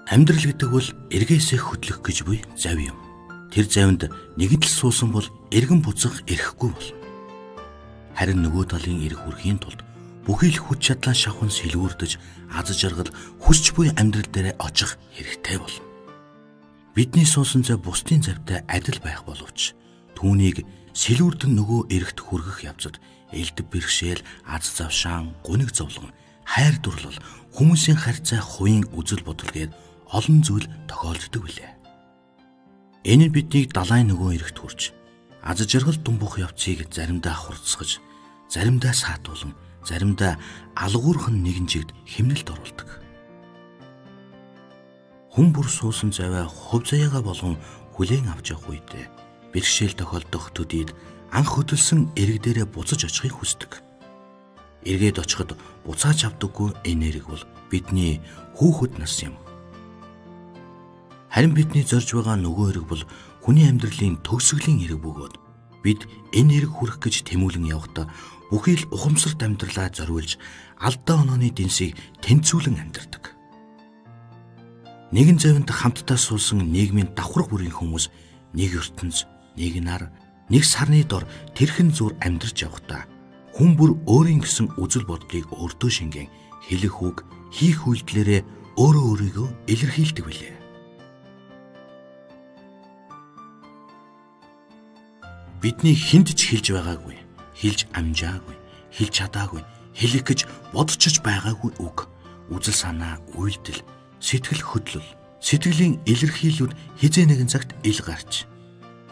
Амьдрал гэдэг бол эргээсээ хөдлөх гэж буй зав юм. Тэр завинд нэгэн л суусан бол эргэн буцах эрхгүй болно. Харин нөгөө талын эрх хүрхийн тулд бүхий л хүч чадлаа шавхан сэлгүүрдэж аз жаргал хүсч буй амьдрал дээрээ очих хэрэгтэй болно. Бидний суусан зав бусдын завтай адил байх боловч түүнийг сэлүүрдэн нөгөө эрэгт хүргэх явцад элдв бэрхшээл, аз завшаан, гуниг зовлон, хайр дурлал, хүмүүсийн харьцаа, хувийн үзэл бодол гээд олон зүйл тохиолддог билээ. Энэ нь биднийг далайн нөгөө эрэгт хүрч аз жаргал думбах явцыг заримдаа хурцсгаж, заримдаа саатуулан, заримдаа алгуурхан нэгэн чигт химнэлд оруулдаг. Хүн бүр суусан завиа хувь заяагаа болгон хүлээн авч явах үедээ бэрхшээл тохиолдох төдийд анх хөдөлсөн эрэг дээрээ буцаж очихыг хүсдэг. Эргээд очиход буцааж авдаггүй энэ эрэг бол бидний хүүхэд нас юм. Харин бидний зорж байгаа нөгөө эрэг бол хүний амьдралын төгсгөлийн эрэг бөгөөд бид энэ эрэг хүрэх гэж тэмүүлэн явахдаа бүхий л ухамсарт амьдралаа зориулж алдаа онооны дэнсийг тэнцвүүлэн амьдардаг. Нэгэн завинд хамтдаа суусан нийгмийн давхарга бүрийн хүмүүс нэг ертөнц, нэг нар, нэг сарны дор тэрхэн зүр амьдарч явахдаа хүн бүр өөрийн гэсэн үзэл бодлыг өөртөө шингэн хэлэх үг, хийх үйлдэлээрээ өөрөө өөрийгөө илэрхийлдэг билээ. Бидний хүнд ч хэлж байгаагүй, хэлж амжаагүй, хэлж чадаагүй, хэлэх гэж бодчихж байгаагүй үг, үзэл санаа, үйлдэл, сэтгэл хөдлөл, сэтгэлийн илэрхийлүүд хизээ нэгэн цагт ил гарч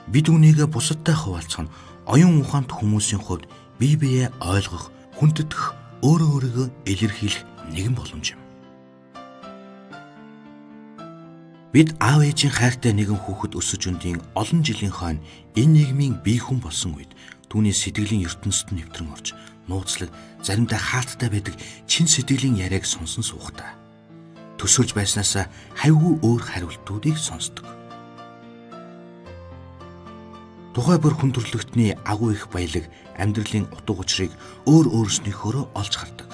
бид үүнийг бусадтай хуваалцах нь оюун ухаант хүмүүсийн хувьд бие биеэ ойлгох, хүндэтгэх, өөрөө өөрийгөө илэрхийлэх нэгэн боломж юм. Бид аав ээжийн хайртай нэгэн хүүхэд өсөж өндийн олон жилийн хойно энэ нийгмийн бие хүн болсон үед түүний сэтгэлийн ертөнцид нэвтрэн орж нууцлаг заримдаа хаалттай байдаг чин сэтгэлийн яриаг сонсон суухдаа төсөөлж байснаасаа хавьгүй өөр хариултуудыг сонсдог. Тухай бүр хүн төрөлхтний агуу их баялаг амьдралын утга учирыг өөр өөрснийхөөрөө олж хардаг.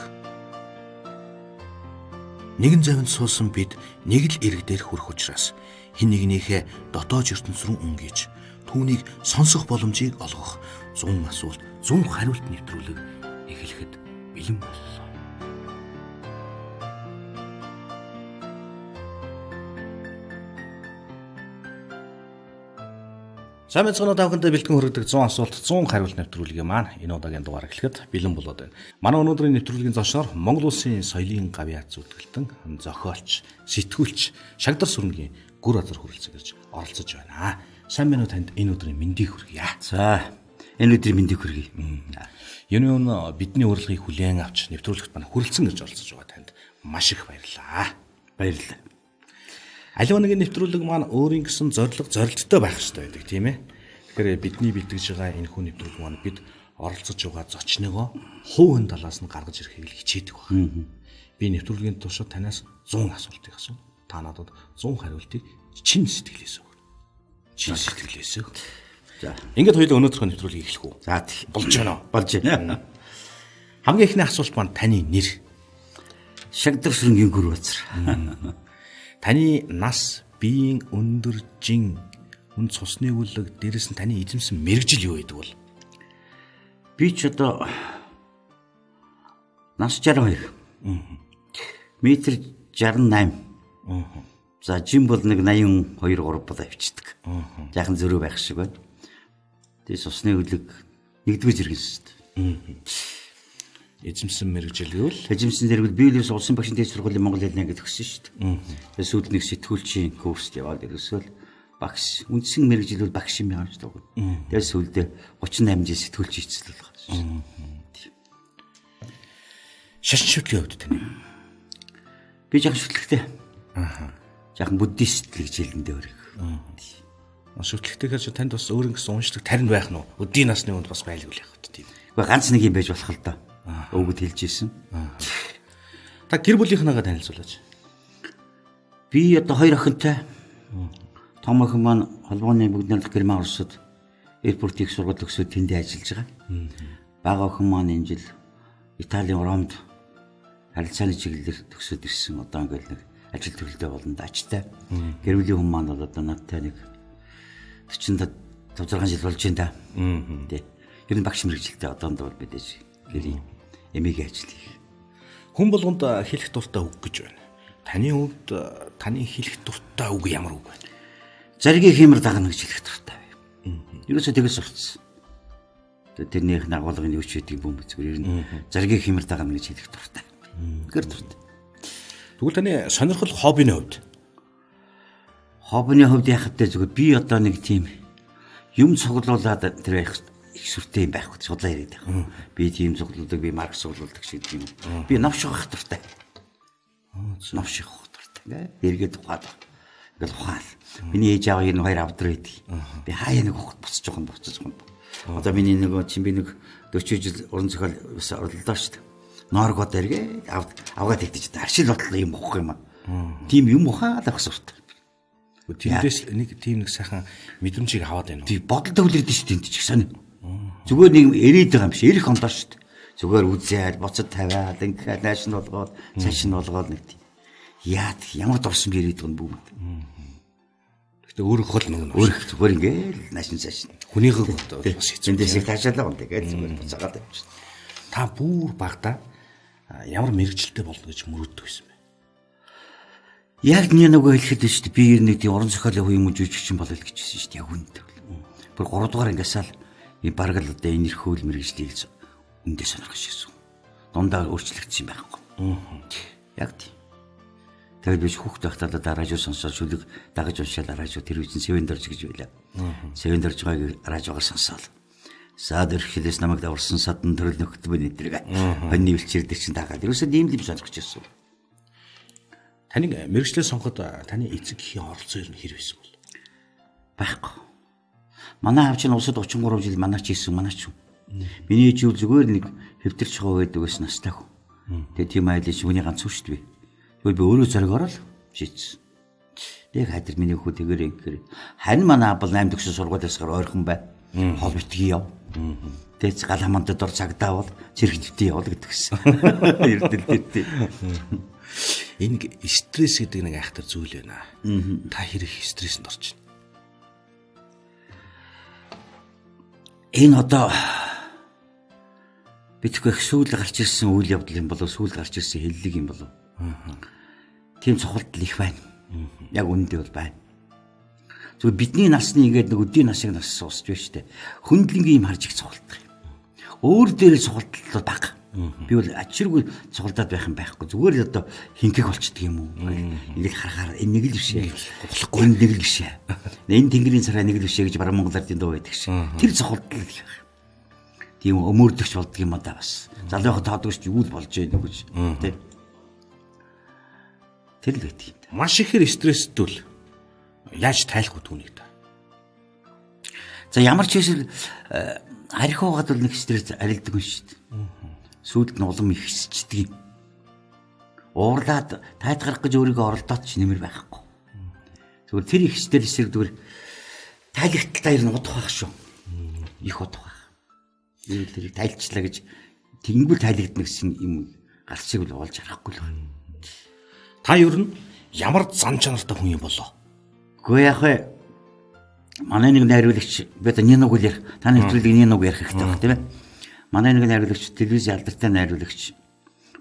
Нэгэн завинд суусан бид нэг л эрэг дээр хүрэх учраас хэн нэгнийхээ дотоод ертөнц рүү өнгийж түүнийг сонсох боломжийг олгох 100 асуулт, 100 хариулт нэвтрүүлэг эхлэхэд бэлэн боллоо. Сайн мэцгэнэ та бүхэндээ бэлтгэн хүргэдэг 100 асуулт 100 хариулт нэвтрүүлгийн маань энэ удаагийн дугаар эхлэхэд бэлэн болоод байна. Манай өнөөдрийн нэвтрүүлгийн зочноор Монгол улсын соёлын гавьяат зүтгэлтэн зохиолч, сэтгүүлч Шагдар сүрэнгийн гүр азар хүрэлцэн ирж оролцож байна. Сайн байна уу, танд энэ өдрийн мэндийг хүргье. За, энэ өдрийн мэндийг хүргэе. Юуны өмнө бидний урилгыг хүлээн авч нэвтрүүлэгт маань хүрэлцэн ирж оролцож байгаа танд маш их баярлалаа. Баярлалаа. Аливаа нэгэн нэвтрүүлэг маань өөрийн гэсэн зорилго, зорилттой байх хэрэгтэй байдаг, тийм ээ. Тэгэхээр бидний бэлтгэж байгаа энэ хүн нэвтрүүлэг маань бид оролцож байгаа зочныгоо хувь хүн талаас нь гаргаж ирэхийг л хичээдэг байна. Би нэвтрүүлгийн туршид танаас 100 асуултыг асууна. Та надад 100 хариултыг чин сэтгэлээс өгнө. Чин сэтгэлээс өг. За. Ингээд хоёулаа өнөөдрийнхөө нэвтрүүлгийг эхлэх үү? За, болж байна уу? Болж байна. Хамгийн эхний асуулт маань таны нэр. Шагдар сүрэнгийн гүр базар. Таны нас, биеийн өндөр жин, үн цусны үлэг, дээрэс нь таны эзэмсэн мэргэжил юу байдаг бол? Би ч одоо нас 62. Метр 68. За, жин бол нэг 82 3 бол авчдаг. Жаахан зөрүү байх шиг байна. Тэгээ цусны үлэг нэгдүгээр зэрэг шүү дээ. Эзэмсэн мэргэжил гэвэл эзэмсэн зэрэг би л улсын багшин дээд сургуулийн монгол хэлний ангид төгссөн шүү дээ. Тэгээ сүүлд нэг сэтгүүлчийн курст яваад ерөөсөө л багш үндсэн мэргэжил бол багш юм яа шүү дээ. Тэгээ сүүлдээ 38 жил сэтгүүлч хийцэл болгоо шүү дээ. Шашин шүтлийн хувьд таны. Би жаахан шүтлэгтэй. Жаахан буддист л гэж хэлэндээ өрөг. Шүтлэгтэйгээр чи танд бас өөрийн гэсэн уншдаг тарин байх нь уу? Өдийн насны хүнд бас байлгүй л явах тийм. Гэхдээ ганц нэг юм байж болох л доо. Өвгөд хэлж ирсэн. Та гэр бүлийнхнээгээ танилцуулаач. Би одоо хоёр охинтой. Том охин маань холбооны бүгд найрамдах Герман улсад Эрфурт их сургууль төгсөөд тэндээ ажиллаж байгаа. Бага охин маань энэ жил Италийн Ромд харилцааны чиглэлээр төгсөөд ирсэн. Одоо ингээл нэг Ажил төрөлдөө болно да ачтай. Гэр бүлийн хүн маань бол одоо надтай нэг 45 6 жил болж байна да. Тэ. Ер нь багш мэргэжилтэй одоонд бол мэдээж гэрийн эмээгийн ажил хийх. Хүн болгонд хэлэх дуртай үг гэж байна. Таны хувьд таны хэлэх дуртай үг ямар үг вэ? Заргийн хиймэр дагна гэж хэлэх дуртай бай. Ерөөсөө тэгэл сурцсан. Тэрнийх нагуулгын юу ч гэдгийг бөм зүгээр ер нь заргийн хиймэр дагна гэж хэлэх дуртай. Гэр дуртай. Тэгвэл таны сонирхол хоббиний хувьд? Хоббиний хувьд яхад тэ зүгээр би одоо нэг тийм юм цуглуулад тэр их сүртэй юм байхгүй судлаа яриад байгаа. Би тийм цуглуулдаг, би марк цуглуулдаг шиг юм. Би новш ухах дуртай. Новш ухах дуртай. Эргээд ухаад. Ингээл ухаал. Миний ээж аав энэ хоёр авдар байдаг. Би хаяа нэг ухах буцаж ухна, буцаж ухна. Одоо миний нөгөө чинь би нэг 40 жил уран зохиол бас орлоо шүү дээ. Нооргод эргээд авгаад идэж аршил ботлоо юм ухах юм аа. Тийм юм ухаад авах суртай. Тэндээс нэг тийм нэг сайхан мэдрэмжийг аваад байна уу? Тий бодол төвлөрдөг шүү дээ энд ч их сонь. Зүгээр нэг ирээд байгаа юм биш, ирэх ондоо шүү дээ. Зүгээр үзээд буцад тавиад ингээд нааш нь болгоод цааш нь болгоод нэг тийм. Яад ямар дурсан би ирээд байгаа юм бүү. Гэтэ өөрөх л нэг өөрөх зүгээр ингээд нааш нь цааш нь. Хүнийхээ бас хэцүү. Эндээс их таашаалаа юм тэгээд зүгээр буцаагаад явчихсан. Та бүр багада ямар мэрэгжилтэй болно гэж мөрөөддөг байсан бэ? Яг нэг нөгөө хэлэхэд шүү дээ. Би ер нь нэг тийм уран зохиолын хүн юм уу жүжигчин болол гэж хэлсэн шүү дээ. Яг үнэндээ. Бүр 3 дугаар ангиасаа л бараг л одоо энэ эрхүүл мэрэгжлийг үндэ сонирхож ирсэн. Дундаа өөрчлөгдсөн юм байхгүй. Яг тийм. Тэгээд би хүүхд байхдаа л радио сонсоод шүлэг дагаж уншаал радио тэр үеийн Сэвэн дорж гэж байлаа. Сэвэн доржгааг радиогоор сонсоол. Саад өрхлөөс намайг даварсан садан төрөл нөхдөд бүн эдэрэг. Хоньны бэлчээр дээр чинь дагаад. Ерөөсөө ийм л юм сонирхож ирсэн. Таныг мэрэгчлээ сонгоход таны эцэг эхийн оролцоо ер нь хэр байсан бол? Байхгүй. Манай аав чинь улсад 33 жил манаач хийсэн манаач юм. Миний ээж юу зүгээр нэг хэвтэрч хоо гэдэг ус настай хүн. Тэгээ тийм айлын чи хүний ганц шүү дээ. Тэгвэл би өөрөө зоригоор л шийдсэн. Тэг хайдар миний хүү тэгэрээ ингэхээр харин манай аав бол 8 төгсөн сургуулиас гар ойрхон бай. Хол битгий яв. Тэц гал хамандад ор цагдаа бол цэрэг твтий явал гэдэг гэсэн. Эрдэл дээр. Энэ стресс гэдэг нэг айхтар зүйл байна. Та хэрэг стрессэнд орж байна? Энэ одоо битгүй их сүүл гарч ирсэн үйл явдал юм болов сүүл гарч ирсэн хэллэг юм болов. Тийм цохолтол их байна. Яг үнэндээ бол байна. Зүгээр бидний насны ингээд нэг өдний насыг нас суусч байна шүү дээ. Хөндлөнгийн юм харж их цохолтох юм. Өөр дээр цохолтол бага. Би бол ачиргүй цугалдаад байх юм байхгүй. Зүгээр л одоо хинкэг болчдөг юм уу? Ингээд харахаар энэ нэг л биш ээ. Болохгүй энэ нэг л биш ээ. Энэ тэнгэрийн царай нэг л биш ээ гэж баруун Монгол ардын дуу байдаг шин. Тэр цугалдал их байх. Тийм өмөрдөгч болдго юм а да бас. Залуухан тоодогч юу л болж яах нү гэж тий. Тэр л байдаг юм. Маш ихээр стресствэл яаж тайлах вэ түүнийг та? За ямар ч хэсэл архиугаад бол нэг стресс арилдаг юм шүү дээ. Сүйд нь улам ихсчдэг юм. Уурлаад тайд гарах гэж өөрийгөө оролдоод ч нэмэр байхгүй. Зүгээр тэр их стресс эсрэг зүгээр тайлэгтлаа ер нь удах байх шүү. Их удах байх. Ер нь тэрийг тайлчлаа гэж тэнгүүл тайлэгдэнэ гэсэн юм гарцыг бол олж харахгүй л байна. Та ер нь ямар зан чанартай хүн юм болоо? Гэхдээ яг вэ манай нэг найруулагч би одоо Нинуг үл ярих таны нэвтрүүлгийг Нинуг ярих хэрэгтэй байна тийм ээ. Манай нэг найруулагч телевизийн алдартай найруулагч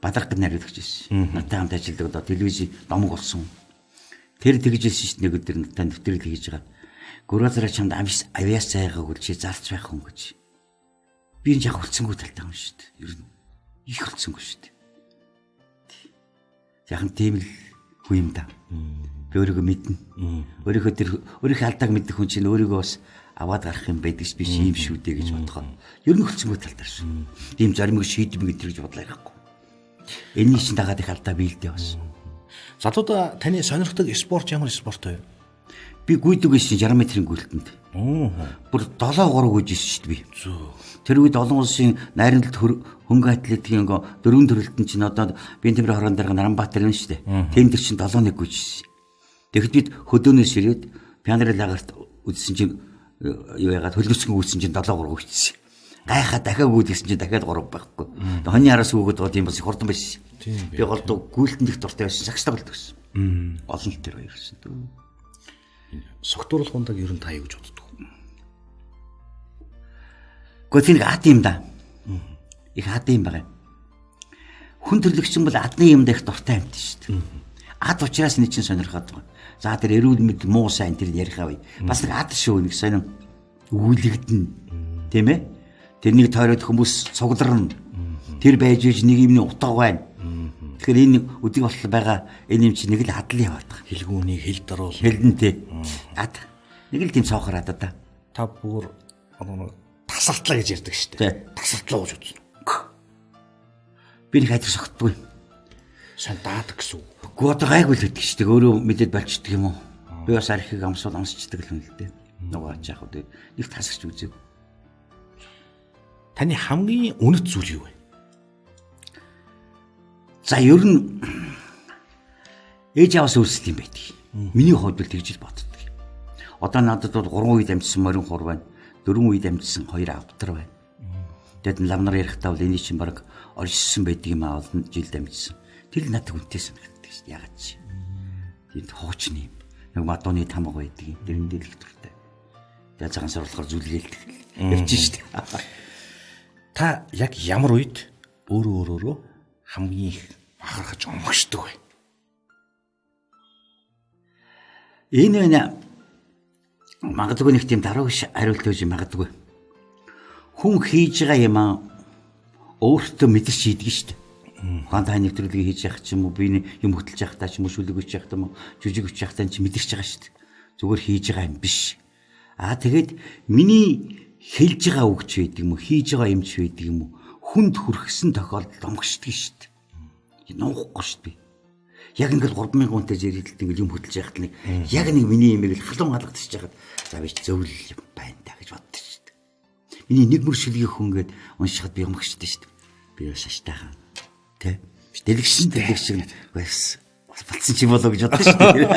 Бадарх гэдэг найруулагч байсан. Надтай хамт ажилладаг одоо телевизийн домог болсон. Тэр тэгж хэлсэн шүү дээ нэг өдөр надтай нэвтрүүлэг хийж байгаа. Гүрвазараа чамд авиас зайгааг үл чи зарц байх хүн гэж. Би энэ яг үлцэнгүй талтай юм шүү дээ. Ер нь их үлцэнгүй шүү дээ. Яг нь тийм л хүн юм да. Би өөрийгөө мэднэ. Өөрийнхөө тэр өөрийнхөө алдааг мэдэх хүн чинь өөрийгөө бас аваад гарах юм байдаг ш би ийм шүү дээ гэж бодохоо. Ер нь хөлцөнгөө тал дээр шүү. Тийм зоримог шийдмэг гэдэг гэж бодлоо ярихгүй. Энэний чинь дагаад их алдаа биелдэ бас. Залуудаа таны сонирхдаг спорт ямар спорт вэ? Би гүйдэг байсан 60 метрийн гүйлтэнд. Бүр 7 3 гүйж ирсэн шүү дээ би. Тэр үед олон улсын найрамдалт хөнгө атлетикийн дөрвөн төрөлтөн чинь одоо Бинтэмэр хорон дарга Наранбаатар юм шүү дээ. Тэн дээр чинь 7 1 гүйж ирсэн. Тэгэхэд бид хөдөөнөөс ирээд Пионер лагерт үзсэн чинь юу яагаад хөлгөцгөн үүсэн чинь 7 3 гүйчихсэн. Гайхаа дахиад гүйдгсэн чинь дахиад 3 байхгүй. Хоньны араас өгөөд байгаа тийм бас хурдан байсан. Би голдуу гүйлтэнд их дуртай байсан. Сагс тоглодог гэсэн. Олон л тэр хоёр гэсэн дөө. Согтууруулах ундаг ер нь та юу гэж боддог вэ? Гэхдээ тэр нэг ад юм да. Их ад юм байгаа. Хүн төрлөгчин бол адны юмд их дуртай юмт шүү дээ. Ад учраас нэг чинь сонирхоод байгаа. За тэр эрүүл мэнд муу сайн тэр ярих авъя. Бас нэг ад шүү нэг сонин өгүүлэгдэн. Тийм ээ? Тэрнийг тойроод хүмүүс цугларна. Тэр байж иж нэг юмны утга байна. Тэгэхээр энэ өдийг болтол байгаа энэ юм чинь нэг л адал яваад байгаа. Хэлгүүнийг хэл даруул. Хэлнэ тий. Ад. Нэг л тийм цоохор ад да. Та бүр одоо тасартлаа гэж ярьдаг шүү дээ. Тасартлаа гэж үзсэн. Би нэг хайр согтдгүй. Сан даадаг гэсэн үг. Үгүй одоо гайгүй л гэдэг шүү дээ. Өөрөө мэдээд болчдөг юм уу? Би бас архийг амсвал амсчдаг л юм л дээ. Нөгөө яах вэ? Нэг тасарч үзег. Таны хамгийн үнэт зүйл юу вэ? За ер нь ээж аваас өөрсдөд юм байдаг. Миний хувьд бол тэгж л боддог. Одоо надад бол 3 үед амжсан морин хур байна. 4 үед амжсан 2 авдар байна. Тэгэд лав нар ярихдаа бол эний чинь баг оржсон байдаг юм аа олон жилд амжсан. Тэр л надад үнэтэй санагддаг шүү дээ. Ягаад чи. Тийм хуучны юм. Нэг мадууны тамга байдаг юм. Тэрэндээ л их дуртай. Тэгээ цагаан сар болохоор зүлгээлдэг. Явчих шүү дээ. Та яг ямар үед өөрөө өөрөөрөө хамгийн их бахархаж онгочдөг вэ? Энэ байна. Магадгүй нэг тийм даруй хариулт өгч магадгүй. Хүн хийж байгаа юм аа өөртөө мэдэрч хийдэг шүү дээ. Ухаан тань нэвтрүүлгийг хийж явах ч юм уу, би юм хөтөлж явахдаа ч юм уу, шүлэг өч явахдаа юм уу, жүжиг өч явахдаа чи мэдэрч байгаа шүү дээ. Зүгээр хийж байгаа юм биш. Аа тэгээд миний хэлж байгаа үг ч байдаг юм уу, хийж байгаа юм ч байдаг юм уу, хүнд хүрхсэн тохиолдолд онгочдөг шүү дээ. Нуухгүй шүү дээ. Яг ингээл 3000 хүнтэй зэрэгэлт ингээл юм хөтөлж яхад нэг яг нэг миний имийг л халуун алгадчихж яхад за би ч зөвлөл юм байна да гэж боддог шүү дээ. Миний нэг мөр шүлгийг хүн гээд уншихад би онгочдөг шүү дээ. Би бас аштайхан. Тэ? Дэлгшин дэлгшин бас болцсон чи болоо гэж боддог шүү дээ.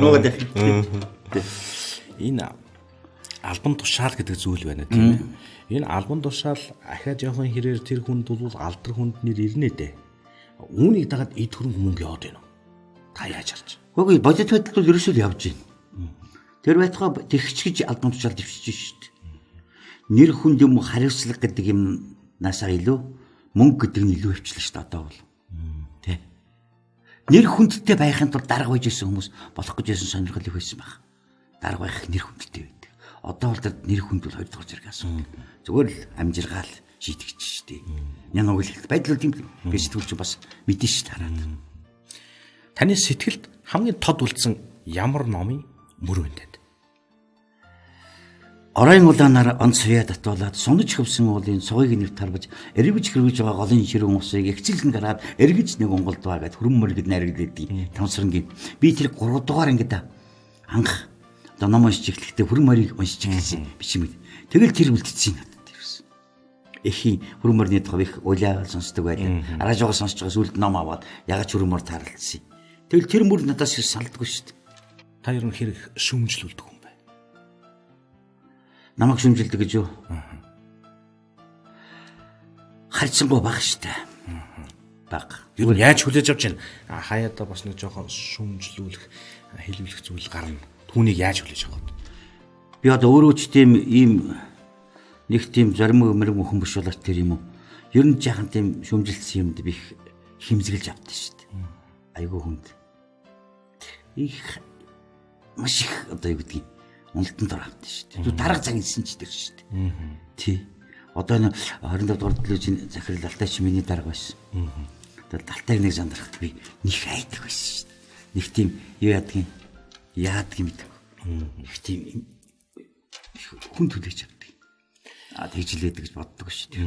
Нуугаад яах юм. Энэ албан тушаал гэдэг зүйл байна тийм ээ. Энэ албан тушаал ахиад явахын хэрээр тэр хүнд бол алдар хүнд нэр ирнэ дээ. Үүнийг дагаад эд хөрөнгө мөнгө яваад байна уу? Та яаж харж байна? Үгүй бодит байдалд бол ерөөсөө л явж байна. Тэр байтугай тэгч гэж албан тушаал дэвшиж шүү дээ. Нэр хүнд юм уу хариуцлага гэдэг юм насаа илүү мөнгө гэдэг нь илүү хвчлээ шүү дээ одоо бол. Тэ. Нэр хүндтэй байхын тулд дарга байж исэн хүмүүс болох гэж исэн сонирхол их байсан баг. Дарга байх нэр хүндтэй байдаг. Одоо бол тэр нэр хүнд бол хоёр дахь зэрэг асуудал. Зүгээр л амжиргаал шийдэгч шүү дээ. Нянуг л байдал бол тийм би сэтгүүлч бас мэдэн шүү дээ хараад. Таны сэтгэлд хамгийн тод үлдсэн ямар номын мөр вэ танд? Оройн улаанаар он суяа татуулаад сунаж хөвсөн уулын цугийг нэвт тарбаж эргэж хөргөж байгаа голын ширүүн усыг эгцэлхэн гараад эргэж нэг унгалдваа гэд хөрөн мөр гэд найрагддаг тамсрангийн. Би тэр 3 дугаар ангид анх одоо ном уншиж эхлэхдээ хөрөн мөрийг уншиж эхэлсэн биш юм. Тэгэл тэр үлдсэн надад ирсэн. Эхийн хөрөн мөрний тухай их уйлаа сонсдог байлаа. Араажуугаа сонсож байгаа сүлд ном аваад ягач хөрөн мөр таарлцсан. Тэгэл тэр мөр надаас салдаггүй шүү дээ. Та ер нь хэрэг шүүмжлүүлдэг юм бэ? Намайг шүүмжилдэг гэж юу? Харьцангуй бага шүү дээ. Бага. Ер нь яаж хүлээж авч байна? Хаяада бас нэг жоохон шүүмжлүүлэх, хэлүүлэх зүйл гарна. Түүнийг яаж хүлээж авах вэ? Би одоо өөрөө ч тийм ийм нэг тийм зоримог мөрөг хүн биш болоод тэр юм уу? Ер нь жаахан тийм шүүмжилсэн юмд би их химзэглэж авдаг шүү дээ. Айгүй хүнд. Их маш их одоо юу гэдгийг уналтанд ор авдаг шүү дээ. Дарга цаг инсэн ч тэр шүү дээ. Тий. Одоо 25 дугаар төлөөжийн захирал Алтай чи миний дарга байсан. Тэгээд Алтайг нэг зандрахад би нэг айдаг байсан шүү дээ. Нэг тийм юу яадаг юм гэдэг. Их тийм хүн түлээж авдаг. А тэгж л байдаг гэж боддог шүү дээ.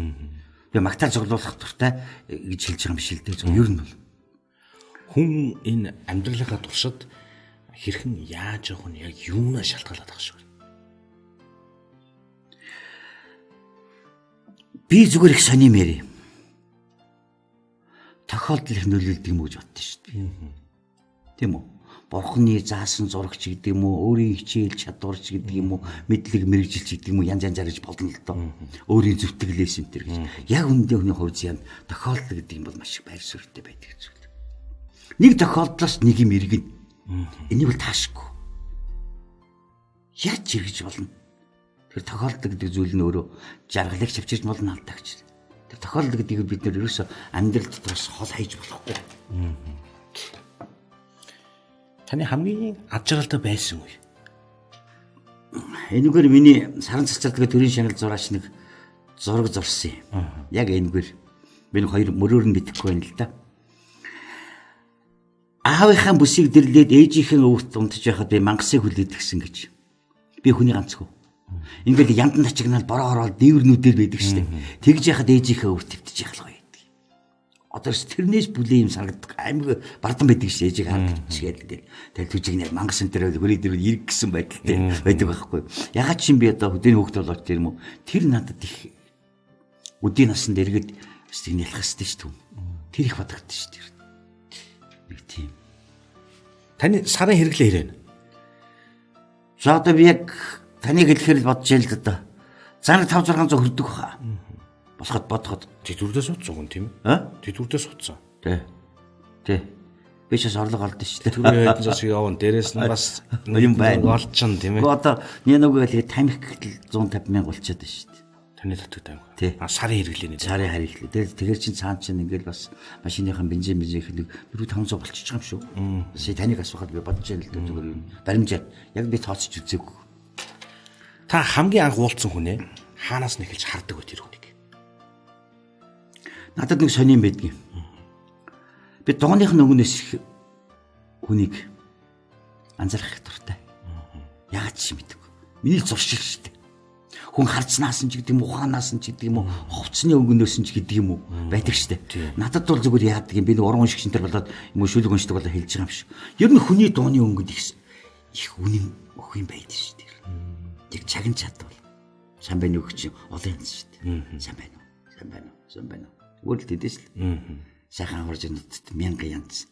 Би магтаал цуглуулах дуртай гэж хэлж байгаа юм биш л дээ. Зөв ер нь бол хүн энэ амьдралынхаа туршид хэрхэн яаж явах нь яг юунаа шалтгаалаад байгаа шиг байна. Би зүгээр их сонин мэри. Тохиолдол их нөлөөлдөг юм уу гэж боддоо шүү дээ. Тийм үү? Бурхны заасан зурагч гэдэг юм уу, өөрийн хичээл чадварч гэдэг юм уу, мэдлэг мэргэжилч гэдэг юм уу, янз янзаар гэж болно л доо. Өөрийн зүтгэлээс юм тэр гэж. Яг үнэндээ хүний хувьд зянд тохиолдол гэдэг юм бол маш их байр суурьтай байдаг зүйл. Нэг тохиолдлоос нэг юм иргэн. Энийг бол таашгүй. Яаж эргэж болно? Тэр тохиолдол гэдэг зүйл нь өөрөө жаргалыг чавчирч болно алдаагч. Тэр тохиолдол гэдгийг бид нэр ерөөсөө амьдрал дотроос хол хайж болохгүй. Таны хамгийн ад жаргалтай байсан үе. Энэгээр миний саран цацралдаг төрийн шагнал зураач нэг зураг зурсан юм. Яг энэгээр би нэг хоёр мөрөөр нь бидэхгүй байна л да. Аавынхаа бүсийг дэрлээд ээжийнхээ өвөрт унтж байхад би мангасыг хүлээд гисэн гэж. Би хүний ганцгүй. Ингээл яндан тачигнаал бороо ороод дээвэрнүүдээр байдаг штеп. Тэгж яхад ээжийнхээ өвөрт твтж явах гоё байдаг. Одоо тэрнээс бүлээ юм саргадаг аймаг бардан байдаг ш ээжийг хараад чигээл ингээл тэгэл түжигнэр мангас энэ төр хөрий дэр ирг гэсэн байдалтай байдаг байхгүй. Ягаад ч юм би одоо хөдөөний хөөхт болоод тэр юм уу? Тэр надад их өдийн насанд эргээд бас тэг нялх хэвчтэй ш түм. Тэр их бодогдсон ш тэр. Нэг тийм. Таны сарын хэрэглээ хэрэг вэ? За одоо би яг таныг хэлэхээр л бодож ял л одоо. Занаг 5 600 хөрдөг баха. Болоход бодоход. Тэдвэрдээ суудсан хүн тийм ээ? А? Тэдвэрдээ суудсан. Тэ. Тэ. Би ч бас орлого олдсон шүү дээ. Түрүү хэдэн зас явна. Дээрээс нь бас юм байна. Олчихно тийм ээ. Гэхдээ одоо нэг тэгээд тамхи гэтэл 150 мянга болчиход байна шүү дээ. Таны татдаг тамхи. Тий. А сарын хэрэглээний. Сарын хэрэглээ. Тэгээд тэгэхээр чин цаан чин ингээл бас машиныхаа бензин бензин нэг 4 500 болчихж байгаа юм шүү. Бас таныг асуухад би бодож яана л дээ зүгээр юм. Баримжаа. Яг би тооцож үзээгүй. Та хамгийн анх уулзсан хүнээ хаанаас нь эхэлж хардаг вэ тэр хүнийг? Надад нэг сонин байдгийн. Би дугууных нь өмнөөс их хүнийг анзаарах их дуртай. Яагаад ч юм мэдээгүй. Миний л зуршил шүү дээ. Хүн харцнаас нь ч гэдэг юм уу, ухаанаас нь ч гэдэг юм уу, хувцсны өнгөнөөс нь ч гэдэг юм уу байдаг шүү дээ. Надад бол зүгээр яадаг юм. Би нэг уран уншигч энэ төр болоод юм уу шүлэг уншдаг болоо хэлж байгаа юм шиг. Ер нь хүний дууны өнгөнд их үнэн өх юм байдаг шүү дээ. Яг чагн чадвал. Сайн байна уу гэж олон янз шүү дээ. Сайн байна уу? Сайн байна уу? Сайн байна уу? Зүгээр л тэдээс л. Сайхан аварж нүдт мянган янз.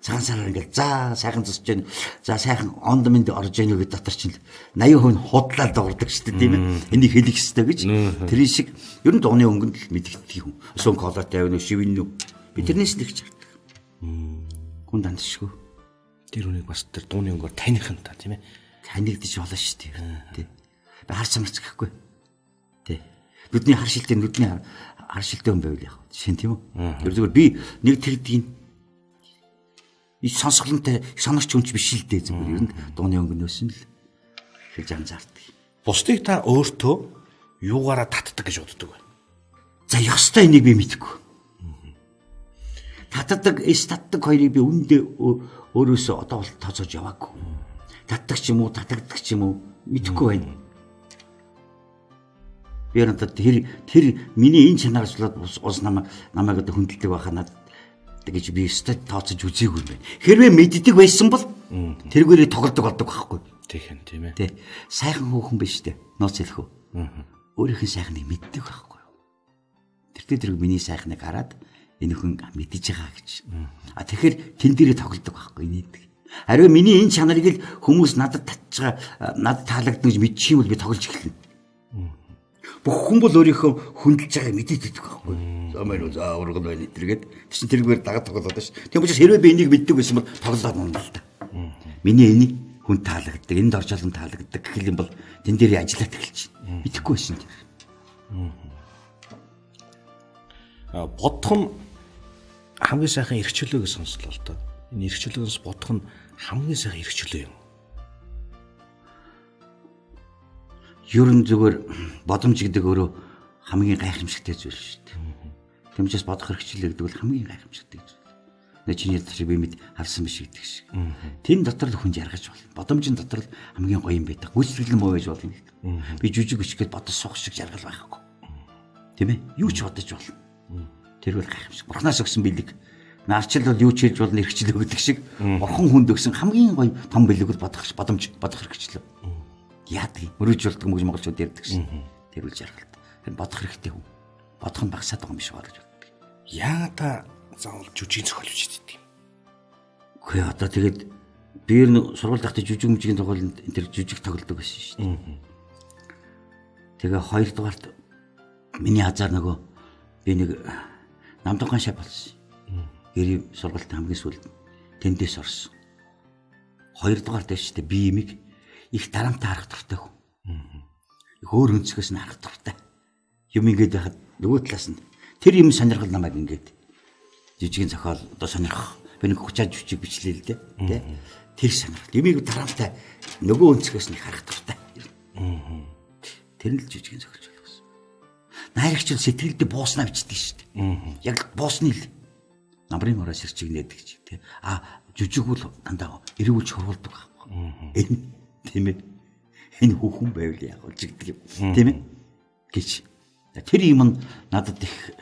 Цагаан сараар ингээл за сайхан зусж гэн. За сайхан онд мэнд орж гэнэ гэж дотор чинь 80% нь худлаа дуурдаг шүү дээ тийм ээ. Энийг хэлэх ёстой гэж. Тэрийн шиг ер нь дууны өнгөнд л мэдэгддэг юм. Сун колотой байна уу, шивэн үү. Би тэрнээс л их чардаг. Хүн дандшгүй. Тэр хүнийг бас тэр дууны өнгөөр таних юм та тийм ээ. Танигдаж болно шүү дээ. Тий. Би харц марц гэхгүй. Тий. Нүдний хар шилтэй нүдний хар шилтэй хүн байвал яг. Жишээ нь тийм үү? Тэр зүгээр би нэг тэгдгийг их сонсголонтой сонорч хүнч биш л дээ зүгээр. Ер нь дууны өнгөнөөс нь л хэлж анзаардаг. Бусдыг та өөртөө юугаараа татдаг гэж боддог вэ? За ёстой энийг би мэдэхгүй. Татдаг, эс татдаг хоёрыг би үүндээ өөрөөсөө одоо бол тооцоож яваагүй. Татдаг ч юм уу, татагддаг ч юм уу мэдэхгүй байна. Би надад тэр миний энэ чанараас болоод ус намайг одоо хүндэлдэг байхаа надад гэж би өстой тооцож үзээгүй юм байна. Хэрвээ мэддэг байсан бол тэргээрээ тоглодог болдог байхгүй. Тийх юм тийм ээ. Тэ. Сайхан хүүхэн биш үү? Нууц хэлэх үү? Өөрийнх нь сайхныг мэддэг байхгүй юу? Тэртээ тэрэг миний сайхныг хараад энэ хүн мэдэж байгаа гэж. А тэгэхээр тэн дээрээ тоглодог байхгүй инээдэг. Харин миний энэ чанарыг л хүмүүс надад татж байгаа, надад таалагдана гэж мэдчих юм бол би тоглож эхэлнэ. Бүх хүн бол өөрийнхөө хүндэлж байгааг мэдээд байдаг байхгүй. За мань үү, за ургал байна тэргээд тэр чинь тэргээр дагаад тоглоод байна ш. Тийм учраас хэрвээ би энийг мэддэг байсан бол тоглоод унна л та. Миний энийг хүн таалагддаг, энд орж олон таалагддаг гэх юм бол тэн дээр ажиллаад эхэлж байна. Мэдэхгүй байсан тийм. Бодох нь хамгийн сайхан эрх чөлөө гэж сонслоо л доо. Энэ эрх чөлөөнөөс бодох нь хамгийн сайхан эрх чөлөө юм. Ер нь зүгээр бодомж гэдэг өөрөө хамгийн гайхамшигтай зүйл шүү дээ. Тийм учраас бодох хэрэгчлээ гэдэг бол хамгийн гайхамшигтай зүйл. Нэ чиний дотор би мэд харсан биш гэдэг шиг. Тэн дотор л хүн жаргаж болно. Бодомжийн дотор л хамгийн гоё юм байдаг. Гүйцэтгэл нь муу байж болно гэдэг. Би жүжиг өчгөд бодож суух шиг жаргал байхгүй. Тийм ээ? Юу ч бодож болно. Тэр бол гайхамшиг. Бурханаас өгсөн бэлэг. Нарчил бол юу ч хийж болно эрхчлөө гэдэг шиг бурхан хүнд өгсөн хамгийн гоё том бэлэг бол бодох бодомж бодох хэрэгчлээ. Яадаг юм? Мөрөж болдог мөгж монголчууд ярьдаг шин. Тэр үл жаргалт. Тэр бодох хэрэгтэй хүн. Бодох нь багасаад байгаа юм биш ба гэж боддог. Яа та заавал жүжигийн зохиол бичдэг юм? Үгүй одоо тэгээд би ер нь сургууль дахтай жүжиг мүжигийн тоглолтод энэ тэр жүжиг тоглодог байсан шүү дээ. Тэгээ хоёрдугаарт миний азар нөгөө би нэг намдуухан шав болсон. Гэрийн сургалтын хамгийн сүүлд тэндээс орсон. Хоёрдугаар дээр ч би имийг их дарамтаа харах дуртай хүн. Их өөр өнцгөөс нь харах дуртай. Юм ингээд байхад нөгөө талаас нь тэр юм сонирхол намайг ингээд жижигэн зохиол одоо сонирхох. Би нэг 30 жүжиг бичлээ л дээ. Тэ? Тэр сонирхол. Юмыг дарамтаа нөгөө өнцгөөс нь харах дуртай. Тэр нь л жижигэн зохиолч болгосон. Найрагч л сэтгэлдээ бууснаа бичдэг шүү дээ. Яг л буусны л намрын ороо сэрчиг нээдэг чи тэ. А жүжиг бол дандаа эргүүлж хуруулдаг байхгүй. Энэ тийм ээ. Энэ хүүхэн байвал яг болж игдэг юм. Тийм ээ. Гэж. Тэр юм нь надад их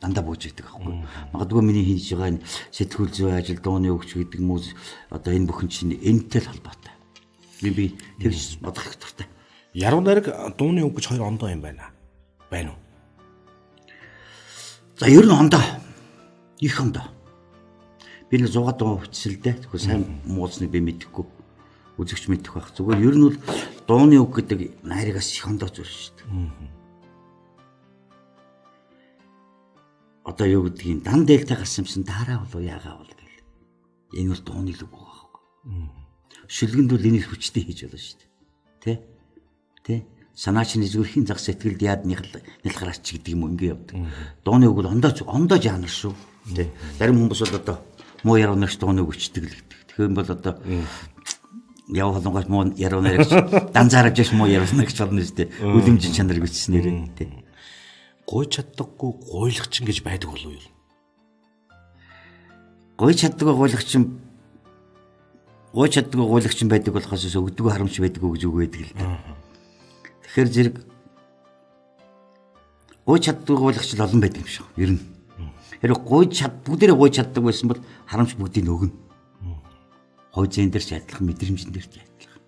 дандаа бууж идэг байхгүй. Магадгүй миний хийж байгаа энэ сэтгүүл зүй ажил, дууны өгч гэдэг мөс одоо энэ бүхэн чинь энэтэй л холбоотой. Би тэгж бодох их дуртай. Яруу найраг дууны үг гэж хоёр ондоо юм байна. Байна уу? За ер нь ондоо. Их ондоо. Би нэг 100 дуу бичсэн л дээ. Зөвхөн сайн муулсныг би мэдэхгүй. Үзэгч мэдэх байх. Зүгээр ер нь бол дууны үг гэдэг найрагаас их ондоо зүйл шүү дээ. Одоо юу гэдгийг дан дээлтэй гарсан юмсан таараа болов яагаа бол гэл. Энэ бол дууны л үг байгаа байхгүй. Шүлгэнд бол энийг хүчтэй хийж болно шүү дээ. Тэ? Тэ? Санаа чинь зүгээр хин зах сэтгэлд яад нялхараач гэдэг юм ингээ явдаг. Дууны үг бол ондоо жанр шүү. Тэ? Зарим хүмүүс бол одоо муу яруу найрагч дууны үг өчтдөг л гэдэг. Тэгэхээр бол одоо яв холонгоос муу яруу найрагч данзаарж яш муу яруу найрагч болно шүү дээ. Үлэмжин чанарыг бичснээрээ тэ. Гуйж чаддаггүй гуйлагчин гэж байдаг болов уу? Гуйж чаддаггүй гуйлагчин гуйж чаддаггүй гуйлагчин байдаг болохоос өгдөггүй харамч байдаггүй гэж үг байдаг л дээ. Тэгэхээр зэрэг гуйж чаддаггүй гуйлагч л олон байдаг юм шиг. Ер нь. Хэрэг гуйж чад бүгдээрээ гуйж чаддаг байсан бол харамч бүгдийг өгнө. Хой зэн дээр ч адилхан, мэдрэмжэн дээр ч адилхан.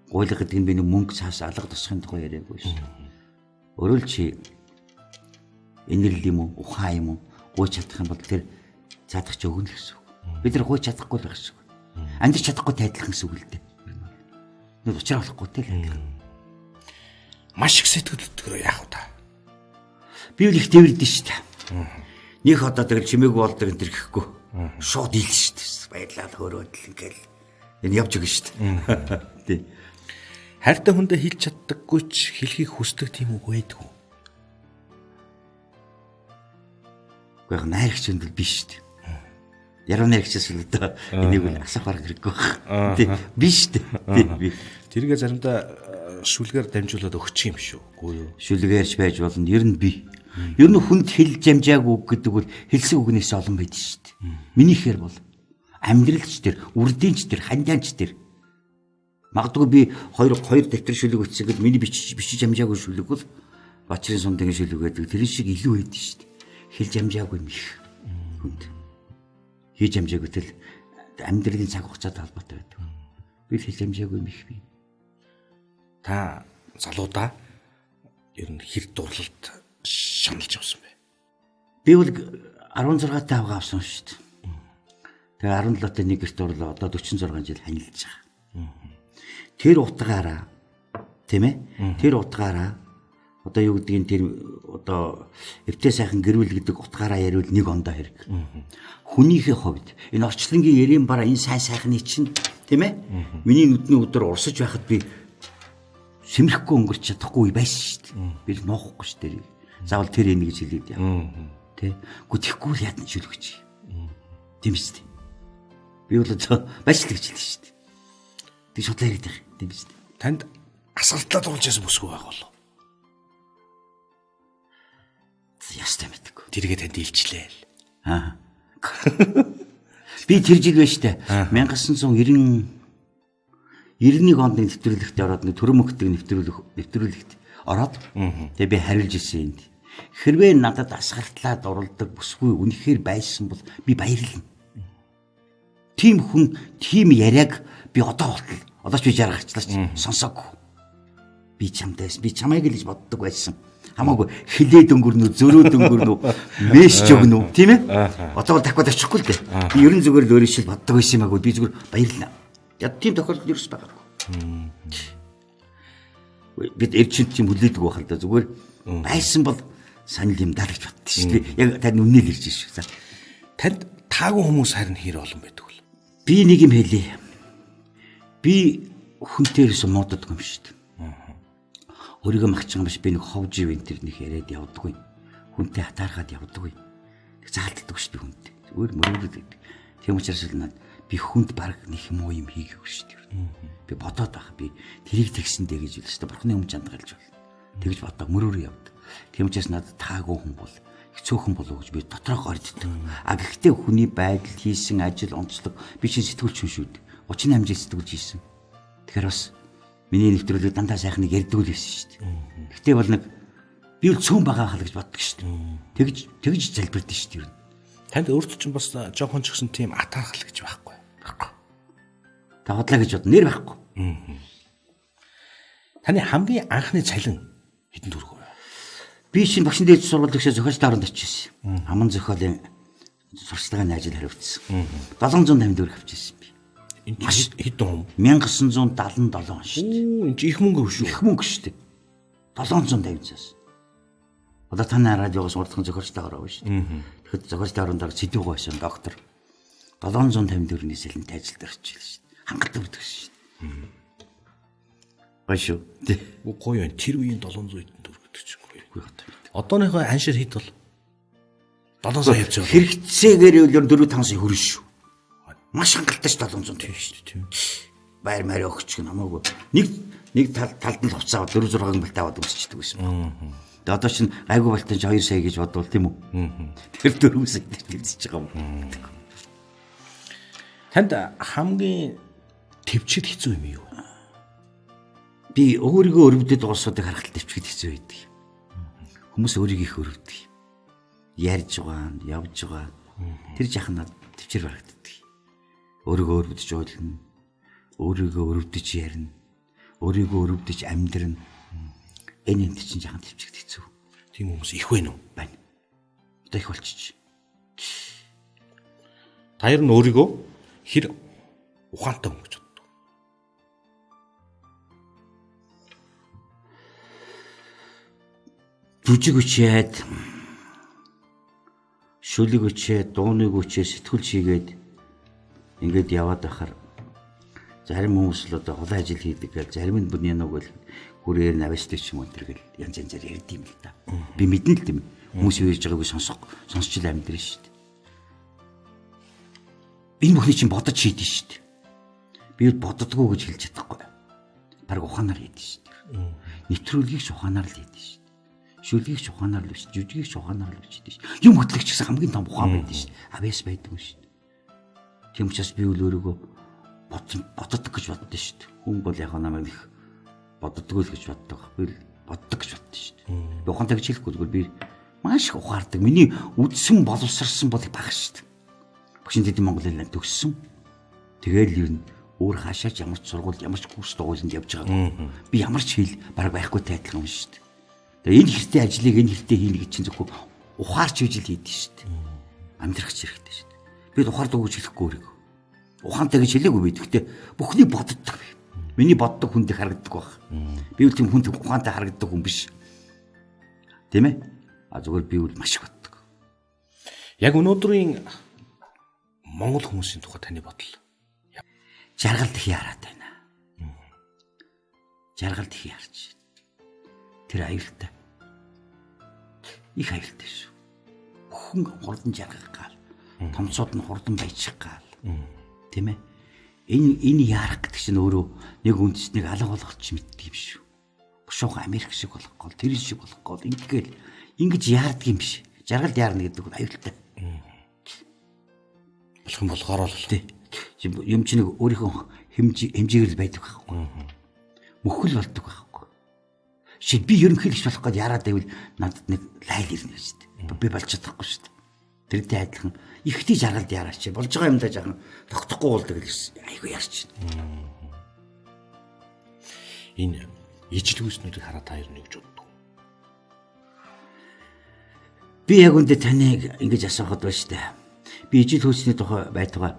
Гуйлга гэдэг нь би нэг мөнгө цаас алга тусахын тухай яриаггүй шүү. Өөрөөр чи инэрл юм уу, ухаан юм уу, гуйж чадах юм бол тэр цаадах чи өгнө л гэсэн үг. Бид нар гуйж чадахгүй л байх гэсэн үг. Амьдарч чадахгүй тайдлах гэсэн үг л дээ. Нэг учраа болохгүй тэл адилхан. Маш их сэтгэл хөдлөхөөр яах вэ та? Би бол их дэвэрдэн шүү дээ. Них одоо тэгэл чимээгүй болдог энэ төр гэхгүй. Шууд ийл шүү дээ. Баярлал хөөрөөдл ингээл энэ явж өгнө шүү дээ. Тий. Хайртай хүндээ хэлж чаддаггүй ч хэлхийг хүсдэг тийм үг байдаг уу? Үгүй яг найрагч хүнд биш шүү дээ. Яруу найрагчаас л одоо энийг бол асах бараг хэрэггүй байх. Тий, биш шүү дээ. Тий, би. Тэргээ заримдаа шүлгээр дамжуулаад өгчих юм шүү. Үгүй юу? Шүлгээрч байж болно. Ер нь би. Ер нь хүнд хэлж амжаагүй үг гэдэг бол хэлсэн үгнээс олон байдаг шүү дээ. Минийхээр бол амьдралч тэр, үрдийнч тэр, хандианч тэр. Магадгүй би хоёр дэвтэр шүлэг бичсэн гэд миний бичиж амжаагүй шүлэг бол Бачрын сундаг шүлэг гэдэг тэрэн шиг илүү байдаг шүү дээ. Хэлж амжаагүй юм их хүнд. Хийж амжаагүй тэл амьдралын цаг хугацаатай холбоотой байдаг. Би л хэлж амжаагүй юм их би. Та залуудаа ер нь хэр дурлалд шаналж явсан бэ? Би бол 16 та авгаа авсан шүү дээ. Тэгээ 17 та нэг гэрт дурлаа. Одоо 46 жил ханилж байгаа. Тэр утгаараа тийм ээ? Тэр утгаараа одоо юу гэдгийг тэр одоо эвтэй сайхан гэр бүл гэдэг утгаараа яриул нэг ондоо хэрэг. Хүнийхээ хувьд энэ орчлонгийн ярийн бараа энэ сайн сайхны чинь тийм ээ? Миний нүдний өдөр урсаж байхад би сэмэрхгүй өнгөрч чадахгүй байсан шүү дээ. Би л нуухгүй шүү дээ. Заавал тэр энийг гэж хэлээд яа. Тэ? Гү тэгэхгүй л яадан шүлгэж. Тийм шүү дээ. Би бол одоо байж л гэж хэлсэн шүү дээ. Тэг шудлаа яриад байх. Тийм шүү дээ. Танд асгалтлаа дурлж ясан бүсгүй байх болов? Ястай мэдгүй. Тэргээ танд илчлээ л. Аа. Би тэр жил байж тээ. 1991 онд нэвтрүүлэгт ороод нэг төрөм мөхдөг нэвтрүүлэгт ороод тэгээ би харилж ирсэн энд. Хэрвээ надад асгартлаа дурладаг бүсгүй үнэхээр байсан бол би баярлна. Тийм хүн, тийм яриаг би одоо болтол одоо ч би 60 гарчлаа ч сонсоогүй. Би чамтай байсан. Би чамайг л гэж боддог байсан. Хамаагүй хилээд өнгөрнө, зөрөөд өнгөрнө, мэш өгнө үү, тийм ээ? Одоо бол дахиад очихгүй л дээ. Би ерөн зүгээр л өөрийн шил боддог байсан юм аагүй. Би зүгээр баярлна. Яг тийм тохиолдол ерөөс байгаагүй. Бид эрчимт тийм хүлээдэг байх л да. Зүгээр байсан бол санал юм даа гэж боддоо шүү дээ. Яг тань үнэ л ирж шүү. Танд таагүй хүмүүс харин хэр олон байдаг вэ? Би нэг юм хэлье. Би хүнтэй ерөөсө мууддаг юм шүү дээ. Өөрийгөө махчих юм биш, би нэг хов жив энэ төр нэг яриад явдаггүй. Хүнтэй хатаархаад явдаггүй. Нэг заалтдаг шүү дээ хүнтэй. Зүгээр мөрөөрөд байдаг. Тийм учраас л над би хүнд баг нэг муу юм хийгээгүй шүү дээ. Би бодоод байх. Би тэрийг тэгсэндээ гэж хэлсэн шүү дээ. Бурхны өмнө чандгалж байна. Тэгж бодоо мөрөөрөө явдаг. Тийм учраас надад таагүй хүн бол их цөөхөн болов гэж би дотроо горддог. А гэхдээ хүний байдал, хийсэн ажил, онцлог би чинь сэтгүүлч хүн шүү дээ. 38 жил сэтгүүлч хийсэн. Тэгэхээр бас миний нэвтрүүлэг дандаа сайхныг ярьдаг л байсан шүү дээ. Гэхдээ бол нэг би л цөөн байгаа хал гэж боддог шүү дээ. Тэгж залбирдэн шүү дээ. Танд өөрт чинь бас жоохон ч гэсэн тийм атаархал гэж байхгүй. Байхгүй. Та худлаа гэж бод нэр байхгүй. Таны хамгийн анхны цалин хэдэн төгрөг вэ? Би чинь багшин дээд сургууль төгсөө зохиолтой оронд очижсэн. Аман зохиолын сурчлагын ажил хариуцсан. 750 төгрөг авчихсан би. Энэ маш хэдэн он? 1977 он шүү дээ. Энэ чи их мөнгө шүү. Их мөнгө шүү дээ. 750 цаас. Одоо таны радиогоос урдхан зохиолтой ороо шүү дээ. Тэгэхэд зохиолтой оронд сэдвгүй байсан доктор 750 төгрөгийн цалинтай ажилд орчихлоо шүү дээ. Хангалттай өгдөг шүү дээ. Гоё шүү. Гоё юм. Тэр үеийн 700 хэдэн төгрөг гэдэг чинь гоё. Одооныхоо аншир хэд бол 7 сая явж байгаа. Хэрэгцээгээр үл 4 5 сая хүрнэ шүү. Маш хангалттай ш 750 шүү дээ. Байр маяг өгч гэн хамаагүй. Нэг талд нь хувцас аваад 4 6 бэлт аваад өмсчдөг байсан байна. Тэгээ одоо чинь гайгүй бэлтэн чи 2 сая гэж бодвол тийм үү? Тэр 4 сая дээр тэмцэж байгаа юм. Танд хамгийн төвчд хэцүү юм юу? Би өөрийгөө өрөвдөд дуусуудыг харахад төвчд хэцүү байдаг. Хүмүүс өөрийгөө их өрөвдөг. Ярьж байгаа, явж байгаа. Тэр жахан над төвчөр барагддаг. Өөрийгөө өрөвдөж ойлно. Өөрийгөө өрөвдөж ярина. Өөрийгөө өрөвдөж амьдрна. Энэ энэ чинь жахан төвчд хэцүү. Тийм хүмүүс их вэ нү? Байна. Одоо их болчих. Та ер нь өөрийгөө хэр ухаантай хүн гэж боддог? Жүжиг үчээд, шүлэг үчээд, дууныг үчээд, сэтгүүлч хийгээд ингээд яваад байхаар зарим хүмүүс л одоо хулай ажил хийдэг гэл, зарим нь бүр янаг гэл хүрээр навьстай ч юм уу тэр гэл янз янзаар ярьд юм л да. Би мэднэ л тийм. Хүмүүс юу ярьж байгааг би сонсч л амьдрын шүү дээ. Энэ бүхний чинь бодож хийдэж шүү дээ. Би бол боддгоо гэж хэлж чадахгүй. Бараг ухаанаар хийдэж шүү дээ. Нэвтрүүлгийг ч ухаанаар л хийдэж шүү дээ. Шүлгийг ч ухаанаар л биш, жүжигийг ч ухаанаар л биш хийдэж шүү. Юм хөтлөгч гэсэн хамгийн том ухаан байдаг шүү дээ. Авьяас байдаг юм шүү дээ. Тийм учраас би үл өөрийгөө боддог гэж боддоо шүү дээ. Хүн бол яг намайг их боддгоо л гэж боддог. Би л боддог гэж боддоо шүү дээ. Би ухаантай гэж хэлэхгүй, зүгээр би маш их ухаардаг. Миний үдсэн боловсрсан бол их бага шүү дээ. Багшин дэдийн Монгол хэлээр төгссөн. Тэгэл ер нь өөр хаашаач ямар ч сургууль, ямар ч курс дугуйланд явж байгаагүй. Би ямар ч хэл бараг байхгүй тайлхан юм шүү дээ. Тэгээ энэ хэртэй ажлыг энэ хэртэй хийнэ гэж чинь зөвхөн ухаарч үжил хийдэж шүү дээ. Амьдрах хэрэгтэй шүү дээ. Би ухаардаг гэж хэлэхгүй өөрийгөө. Ухаантай гэж хэлээгүй би. Гэхдээ бүхний боддог. Миний боддог хүнд их харагддаг баг. Би үл тийм хүнд ухаантай харагддаг хүн биш. Тийм ээ? А зүгээр би үл маш их боддог. Яг өнөөдрийн Монгол хүмүүсийн тухай таны бодол. Жаргал их яраад байна. Жаргал их ярч. Тэр аюултай. Их аюултай шүү. Бүхэн хурдан жаргах гал. Томцууд нь хурдан баяжих гал. Тийм ээ? Энэ яарах гэдэг чинь өөрөө нэг үндэснийг алга болгох ч мэддэг юм шүү. Бушуухан Америк шиг болох гол, тэр шиг болох гол ингээл ингэж яардаг юм биш. Жаргалд яарна гэдэг нь аюултай. Болох юм болохоор л тий. Юм чи нэг өөрийнхөө хэмжээгээр л байдаг байхгүй. Мөхөл болдог байхгүй. Шид би ерөнхийлөгч болох гээд яраад байвал надад нэг лайл ирнэ гэж дээ. Би болж чадахгүй шүү дээ. Тэрнтэй адилхан ихтэй жаргалд яраач. Болж байгаа юмдаа жаахан тогтохгүй болдог л айгүй ярьч. Энэ ижилгүйснүүдийг хараад та ер нь юу гэж боддог? Би яг үндэ таныг ингэж асуухад байна шүү дээ. Би ижил хүйсний тухай байтугай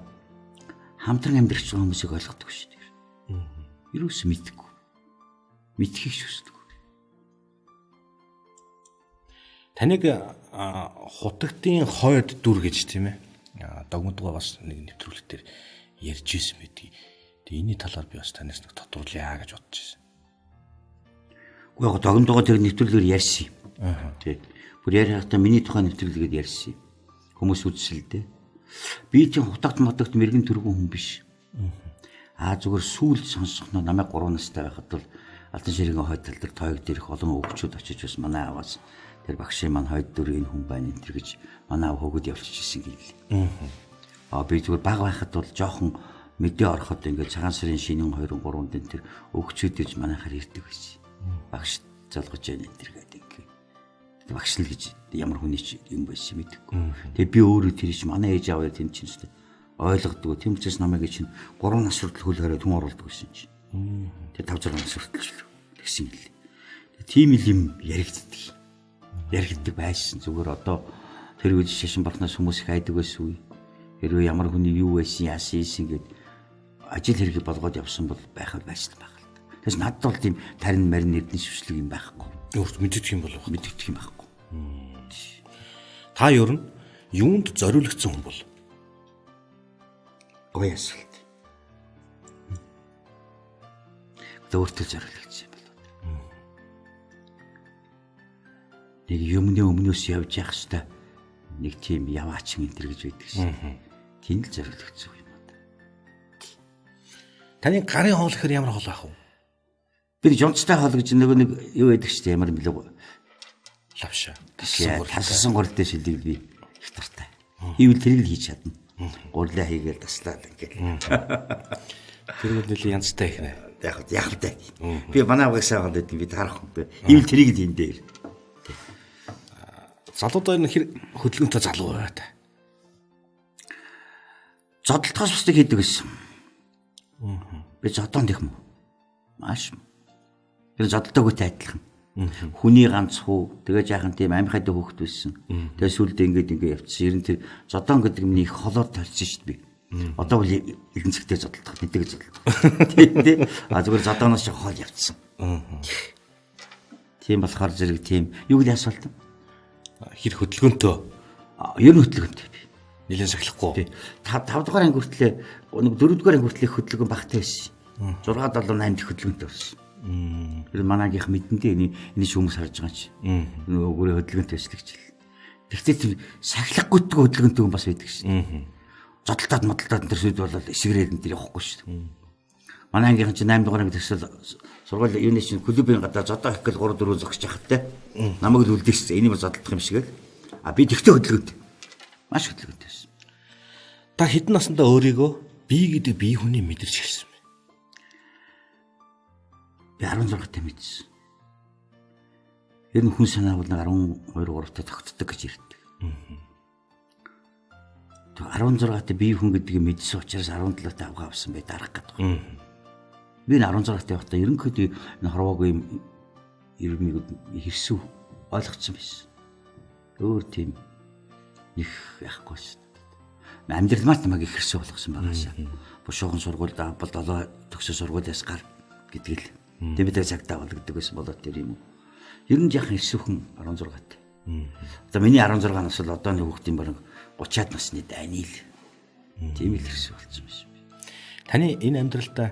хамтран амьдрч байгаа хүмүүсийг ойлгодог шүү дээ. Ерөөс мэдгүй. Мэдхийг ч хүсдэг. Таныг хутагтын хойд дүр гэж тийм ээ? Догмодгоо бас нэг нэвтрүүлэг дээр ярьж исэн байдгийг. Тэгээ энэний талаар би бас танаас нэг тодруулъя гэж бодож байсан. Үгүй яг догмодгоо тэр нэвтрүүлгээр ярьсан юм. Тий. Бүр яриахдаа миний тухай нэвтрүүлгээд ярьсан юм. Хүмүүс үзсэн л дээ. Би тийм хутагт модогт мэрэгэн төргөн хүн биш. Аа зүгээр сүүл сонсох нь намайг 3 настай байхад бол Алтан ширгийн хойд тал дээр тойг дээрх олон өвчүүд очиж бас манай аваас тэр багшийн маань хойд дүр энэ хүн байна энэ төр гэж манай ав хөөгд явчихсан гэлээ. Аа би зүгээр баг байхад бол жоохон мэдээ ороход ингээд цагаан сарын шинийн 2 3-нд энэ тэр өвчүүд ирж манайхаар ирдэг байсан. Багш залгаж яана энэ төр гэдэг ингээд. Багш л гэж ямар хүний ч юм байсан мэдэхгүй. Тэгээ би өөрөө тэр чинь манай ээж аав тэнд чинь шүү дээ ойлгодгүй. Тийм учраас намайг чинь 3 нас хүртэл хөл хорой түн оруулдаг байсан чинь. Тэгээ 5 6 нас хүртэл ч тэгсэн юм лээ. Тийм л юм яригддаг. Яригддаг байсан. Зүгээр одоо тэр үед шашин бурхнаас хүмүүс их айдаг байсан үе. Хэрвээ ямар хүний юу байсан, яасан ийсэн гэд ажил хэрэг болгоод явсан бол байхад байсан байх л та. Тэгээс надад бол тийм тарин марин эрдэнэ шүшлэг юм байхгүй. Өөрт мэддэг юм болов уу? Мэддэг юм байхгүй. Та ер нь юунд зориулагдсан хүн бол? Гоё асуулт. Өөртөө зориулагдсан юм болов. Нэг юмны өмнөөс явж явах хэвээр нэг тийм яваачин энэ төр гэж байдаг шин. Тийм л зориулагдсан юм байна. Таны гарын хоол гэхээр ямар хоол ах вэ? Би жонцтой хоол гэж нөгөө нэг юу байдаг шүү дээ ямар мэлээ Лавша. Тасалсан гурилтай шилийг би их дуртай. Хийвэл тэрийг л хийж чадна. Гурлаа хийгээл таслаад ингээд. Тэр бол нэлээд янзтай их нэ. Яг яг л дээ. Би манай авгаас аваад байдаг би таарах юм. Хийвэл тэрийг л энэ дээр. Залуудаа энэ хэр хөдөлгөөнтэй залуу бай та. Зодтолтоос бусдыг хийдэг байсан. Би зодоонд их юм. Маш. Тэр зодтолтоогүйтэй адилхан. Хүний ганц хүү тэгээ жаахан тийм амьхайд хөөхт байсан. Тэгээ сүлд ингээд ингээд явчихсан. Ер нь тэр зодоон гэдэг юм их холоор толсон шүү дээ би. Одоо бол эрдэнэ зэгтээ зодтолдох, нэдэг зодтолдох. Тийм тий. А зүгээр зодооноос ч хол явчихсан. Тийм болохоор зэрэг тийм юу гэж асуулт? Хэр хөдөлгөөнтэй? Ер нь хөдөлгөөнтэй би. Нилээн сахилахгүй. 5 дугаар анги хүртлээ нэг 4 дугаар анги хүртлээ хөдөлгөөн багтай байсан. 6 7 8 дэх хөдөлгөөнтэй болсон. Тэр манаагийнх мэдэндээ энэ ч хүмүүс харж байгаа чи. Нөгөө өөрөө хөдөлгөөнтэй байсан гэж хэл. Тэгтээ тэр сахилахгүйтэй хөдөлгөөнтэй хүн бас байдаг шин. Зодтолтоод модлтоод энэ төр сүд болол эсгэрээд энэ төр явахгүй шин. Манай ангийнхан чинь 8 дугаар анги төгсөл сургууль юуны чинь клубын гадаа зодоо их гэл 3 4 зогсож хахад те. Намайг л үлдээсэн. Энийг зодтолдох юм шиг л. А би тэгтээ хөдөлгөөнтэй. Маш хөдөлгөөнтэй байсан. Та хэдэн наснда өөрийгөө би гэдэг бие хүний мэдэрч эхэлсэн бэ? Би 16 та мэдсэн. Ер нь хүн санаа бол 12 3 та тогтдог гэж ярьдаг. Тэг 16 та бие хүн гэдгийг мэдсэн учраас 17 та авгаа авсан бай дарах гэдэг. Би 16 та явахдаа ерөнхийдөө энэ хорвоогүй юм ирмийг хэрсүү ойлгоцсон байсан. Өөр тийм их яахгүй байсан. Амьдрал маань намайг их хэрсүү болгосон байгаасаа. Бушуухан сургуульд бол 7 төгсөө сургуулиас гар гэдэг л. Тэмдэг цагтаа болгодог байсан болоод тэр юм уу. Ер нь жаахан эрсүүхэн 16 та. Одоо миний 16 нас бол одооны хүүхдийн бараг 30-аад насны дайны л. Тийм л эрсүү болсон байсан би. Таны энэ амьдралдаа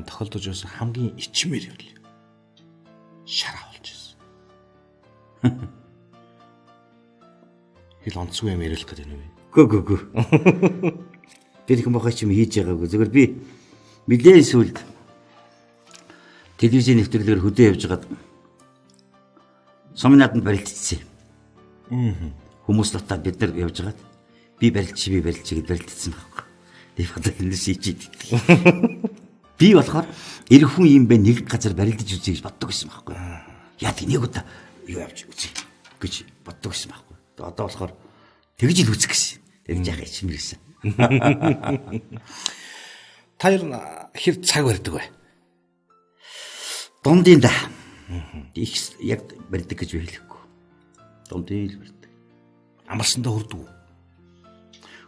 тохиолдож байсан хамгийн ичмэр юм л шараа болж байсан. Хэл онцгүй юм ярилах гэдэг юм уу? Гөө гөө гөө. Би их мохой ч юм хийж байгаагүй. Зүгээр би нэлээд сүлд телевизийн нэвтрүүлгээр хөдөө явж байгаад сумын нааданд барилдчихсан. Хүмүүс дотоод бид нар явж байгаад би барилдчих би барилдчих гэд барилдчихсан байхгүй. Би бодоод энэс ичээд. Би болохоор эр хүн юм бэ нэг газар барилдаж үзье гэж боддог байсан байхгүй. Яа тэг нэг удаа юу явж үзье гэж боддог байсан байхгүй. Одоо болохоор тэгж л үзэх гэсэн. Тэр жаахан ичмэр гэсэн. Та ер нь хэр цаг барьдаг вэ? Дундын да. Их яг барьдаг гэж би хэлэхгүй. Дундын л барьдаг. Амарсандаа хүрдэг үү?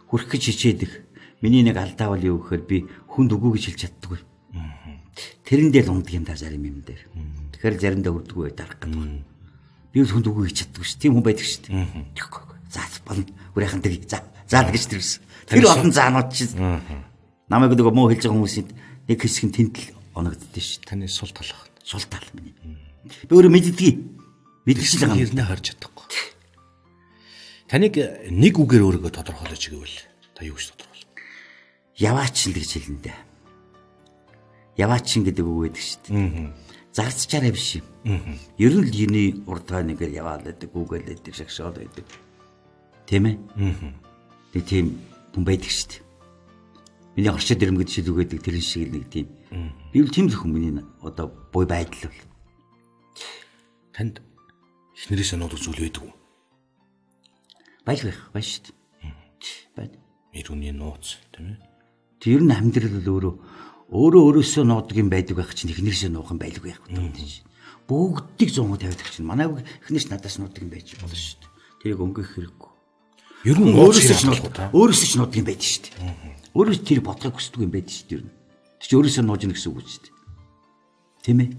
Хүрэх гэж хичээдэг. Миний нэг алдаа бол юу гэхээр би хүнд үгүй гэж хэлж чаддаггүй. Тэрэн дээр ундаг юм да зарим юм дээр. Тэгэхээр заримдаа хүрдэггүй бай дарах гэдэг. Би бол хүнд үгүй гэж чаддаггүй ш. Тийм хүн байдаг ш. Тэгэхгүй. За болно. Үрийнхэн тэг. За Заал гэж тэрсэн. Тэр олон заанууд чинь намайг нөгөө муу хэлж байгаа хүмүүсийн нэг хэсэг нь тэнд л оногддөө шүү. Таны сул тал байна. Сул тал миний. Би өөрөө мэддгийг. Мэдчихэл байгаа юм. Хэрнээ харж чадахгүй. Таныг нэг үгээр өөрийгөө тодорхойлооч гэвэл та юу гэж тодорхойлох? Яваачин л гэж хэлнэ дээ. Яваачин гэдэг үг байдаг шүү дээ. Зарцчаараа биш юм. Ер нь л юуны урдаа нэгээр яваал байдаг, гүгээл байдаг, шагшаал байдаг. Тийм ээ? Нэг тийм хүн байдаг шүү дээ. Миний орчид ирэм гэдэг шил үгээдэг тэрэн шиг л нэг тийм. Би бол тийм л хүн миний одоо буй байдал бол. Танд эхнэрээсээ нуудаг зүйл байдаг уу? Баял байх, баян шүү дээ. Байна. Эр хүний нууц, тийм ээ? Тэр нь амьдрал бол өөрөө өөрөөсөө нуудаг юм байдаг байх чинь эхнэрээсээ нуух юм байлгүй яах вэ чинь. Бүгдийг 100% тавиад чинь. Манай эхнэрс надаас нуудаг юм байж болно шүү дээ. Тэрийг өнгөх хэрэггүй. Ер нь өөрөөсөө ч нуудаг. Өөрөөсөө ч нуудаг юм байдаг шүү дээ. Өөрөө тэр бодохыг хүсдэг юм байдаг шүү дээ. Ер нь. Тэр чинь өөрөөсөө нууж ийн гэсэн үг шүү дээ. Тийм ээ?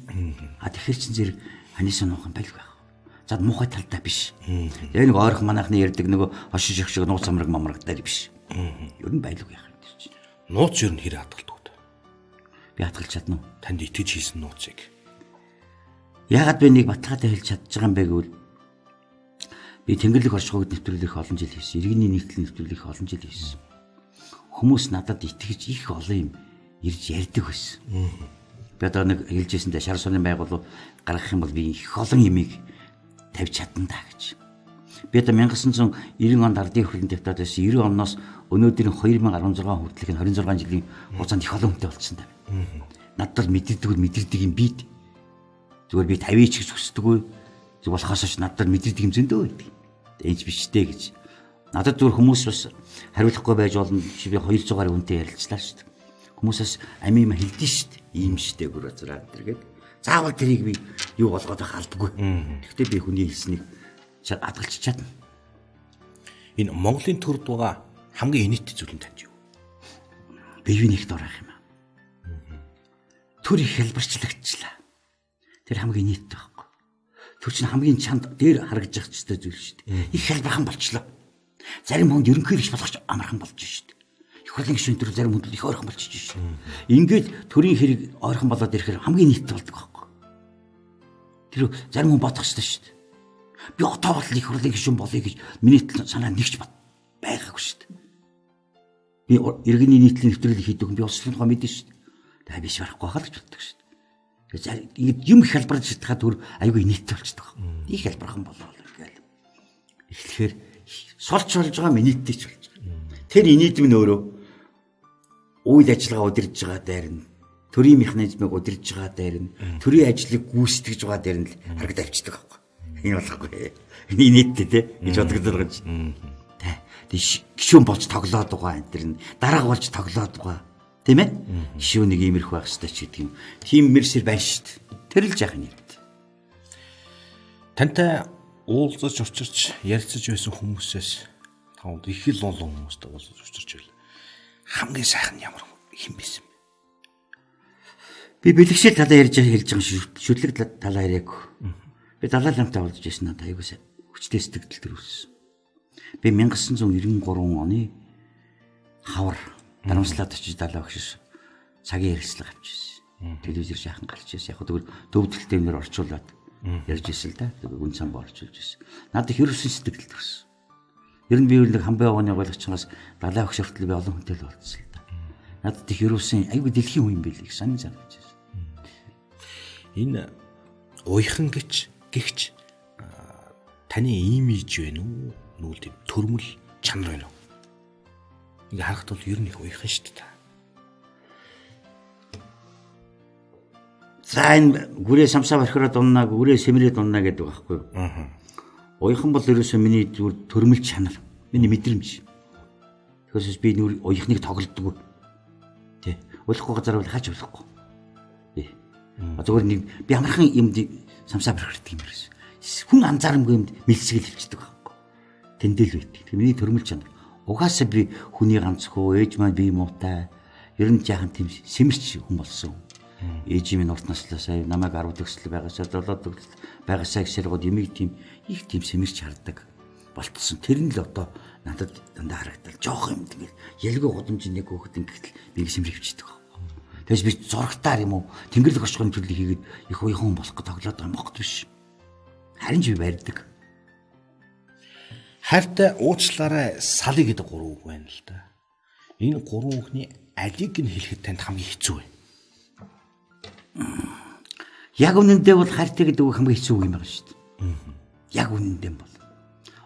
А тэгэхээр чин зэрэг ханиасаа нуух юм байлгүй яах вэ? За муухай талдаа биш. Яг нэг ойрхон манайхны ярьдаг нөгөө хошин шиг шиг нууц амраг мамраг дээр биш. Ер нь байлгүй яах юм тэр чинь. Нууц ер нь хэр хадгалдаг вэ? Би хадгалж чадна уу? Танд итгэж хийсэн нууцыг. Яагаад би нэг баталгаатай хэлж чадж байгаа юм бэ гэвэл би Тэнгэрлэг оршихуйд нэвтрүүлэх олон жил хийсэн. Иргэний нийтлэл нэвтрүүлэх олон жил хийсэн. Хүмүүс надад итгэж их олон юм ирж ярьдаг байсан. Би одоо нэг хэлжсэн дээ шар сууны байгууллага гаргах юм бол би их олон юмыг тавьж чадна даа гэж. Би одоо 1990 онд ардын хөрлөн тавьтаад байсан. 90 оноос өнөөдрийн 2016 хүртэлх нь 26 жилийн хугацаанд их олон хүнтэй болцсон даа. Надад бол мэдэрдэг юм бид. Зүгээр би 50 ч гэж хүсдэггүй. Зүг болохоос ч надад мэдэрдэг юм зөндөө байдаг. Энд биш дээ гэж. Надад зүгээр хүмүүс бас хариулахгүй байж болно. Би 200 гаруй хүнтэй ярилцлаа шүү дээ. Хүмүүс бас амийн юм хэлдэж шүү дээ. Ийм шүү дээ гүр базраа тэр гээд. Заавал тэрийг би юу болгоод байх албагүй. Гэхдээ би хүний хэлснийг хадгалж чадна. Энэ Монголын төрд байгаа хамгийн инээдтэй зүйл нь танд юу? Биеийн их дор байх юм аа. Төр их хэлбэрчлэгдчихлээ. Тэр хамгийн инээдтэй байхгүй. Тэр чинь хамгийн чанд дээр харагдах ёстой зүйл шүү дээ. Их хэлбэрхэн болчлоо. Зарим хүнд ерөнхийлөгч болох ч амархан болж шүү дээ. Их хурлын гишүүн төр зарим хүнд их ойрхон болчих шүү дээ. Ингээд төрийн хэрэг ойрхон болоод ирэхээр хамгийн нийттэй болдог байхгүй. Тэр зарим хүн бодох ёстой шүү дээ. Би одоо бол их хурлын гишүүн болъё гэж миний санаа нэгч бат байгаагүй шүү дээ. Би иргэний нийтлэлийн нэвтрүүлэг хийдэг хүн би улсын тухай мэдэн шүү дээ. Тэгээ биш барахгүй хаа л гэж боддог шүү дээ. Тэгээд юм их хэлбэрж чадхаа төр аюугүй нийттэй болчихдог байхгүй. Их хэлбэрхэн болоо ингээл. Эхлэхээр сулч болж байгаа минийтэй ч болж байгаа. Тэр инээдэм нь өөрөө үйл ажиллагаа удирдах байгаа дээр нь төрийн механизмыг удирдах байгаа дээр нь төрийн ажлыг гүйцэтгэж байгаа дээр нь л харагдаж авчдаг байхгүй. Энэ болохгүй. Энэ инээдтэй те гэж бодогдол гэж. Тэ. Гişүүн болж тоглоод байгаа энэ төр нь дарга болж тоглоод байгаа. Тийм ээ? Гişүүн нэг иймэрхүү байх хэрэгтэй ч гэдэг юм. Тийм мэрсэр байна шүү дээ. Тэр л жаахан юм. Тантай уулзаж учирч ярилцаж байсан хүмүүсээс танд их л олон хүмүүстэй уулзаж учирч байл. Хамгийн сайхан нь ямар хэн байсан бэ? Би бэлэгшээл талаа ярьж хэлж байгаа шүтлэг талаа яриаг. Би Далай ламтай уулзаж байсан надад аягүй хүчтэй сэтгэл төрүүлсэн. Би 1993 оны хавар Дарамслаад очиж Далай багшаас цагийн ярилцлага авч ирсэн. Телевизээр жаахан гарч ирсэн. Яг тэгвэл төвдөлтөөр нэр орчуулад ярьж ирсэн л да. Гүн цан орчуулж ирсэн. Надад их ерөөсөн сэтгэл төрсөн. Ер нь би нэг хамбай овооны ойлгочноос Далай багш хүртэл би олон хүнтэй л уулзсан л да. Надад их ерөөсөн аягүй дэлхийн хүн юм байл их сонин санагдаж байсан. Энэ уяхан гэж гихч таны имиж байна уу? Нүгэл тийм төрмөл чанар байна уу? Ингээ харахад бол ер нь их уяхан шүү дээ. За энэ гүрээ самсаа бархираад уннаа, гүрээ сэмрээд уннаа гэдэг байхгүй юу? Аа. Уяхан бол ерөөсөө миний зүгээр төрмөл чанар, миний мэдрэмж. Тэгэхээр би нүр уяхныг тоглодоггүй. Тэ. Уйлахгүй газар бол хаач уйлахгүй. Бэ. Зүгээр нэг би амархан юмд самсаа бархирдаг юм ерөөсөө. Хүн анзаарамгүй юмд мэлсгэл хэлчихдэг байхгүй. Тэндэл байдаг. Тэр миний төрмөл чанар. Угаасаа би хүний ганцхуу, ээж маань би муутай. Ер нь жаахан тийм сэмэрч хүн болсон. Ээж минь урт наслаасаа намайг 10 төгсөл байгаасаа 7 төгсөл байгаасаа гэсэргүүд ямиг тийм их тийм сэмэрч хардаг болтсон. Тэр нь л одоо Надад дандаа харагдал жоох юм тэгэл ялгүй гудамжинд нэг хөөхд ингэхтэл би ингэ сэмрэвчдэг байхгүй. Тэгээс би зурагтаар юм уу тэнгэрлэг орчгын төрлийг хийгээд их уяхан болох гэж тоглоод байгаа юм багт биш. Харин ч би барьдаг. Хайртай уучлаарай салъя гэдэг гурван үг байна л да. Энэ гурван үгний алийг нь хэлэхэд танд хамгийн хэцүү вэ? Яг үнэндээ бол хайртай гэдэг үг хамгийн хэцүү үг юм байна шүү дээ. Яг үнэндээ бол.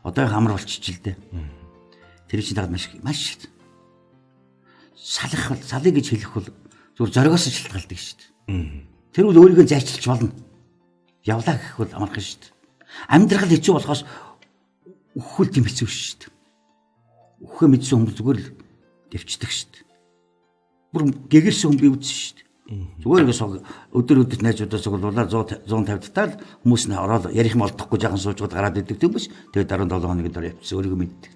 Одоо их амар болчихж л дээ. Тэр чинь дагаад маш маш салах бол салъя гэж хэлэх бол зүгээр зоригоос шалтгаалдаг шүү дээ. Тэр бол өөрийгөө зайчилж болно. Явлаа гэх бол амархан шүү дээ. Амьдрал хэцүү болохоос үхэл тийм хэцүү шүү дээ. Үхээ мэдсэн хүмүүс зүгээр л дэвчдэг шүү дээ. Бүр гэгэрсэн хүн би үзсэн шүү дээ. Зүгээр ингэ өдөр өдөрт найзуудаа цуглуулаад 100 150 тал хүмүүс нь ороод ярих юм олдохгүй жаахан суужгаад гараад идэг тийм биш. Тэгээд 17 хоногийн дараа явчихсан өөрийгөө мэддэг.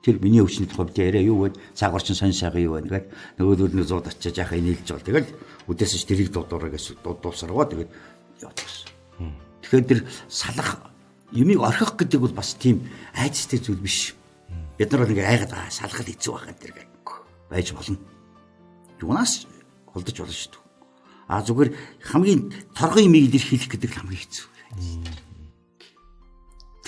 Тэр миний өвчний тухай бид яриа юу вэ? Цаагаар чинь сонь сайхан юу вэ гээд нөгөөдөл нь 100 очиж жаахан инээлж бол тэгэл үдээс ч тэрийг дуудаараа гэсэн дуудсаргаа тэгээд явчихсан. Тэгэхээр тэр салах юмыг орхих гэдэг бол бас тийм айцтай зүйл биш. Бид нар бол ингээ айгаад салах л хэцүү байх энэ төр гэх байж болно. Юунаас холдож болно шүү дээ. А зүгээр хамгийн торгон юмыг илэрхийлэх гэдэг л хамгийн хэцүү.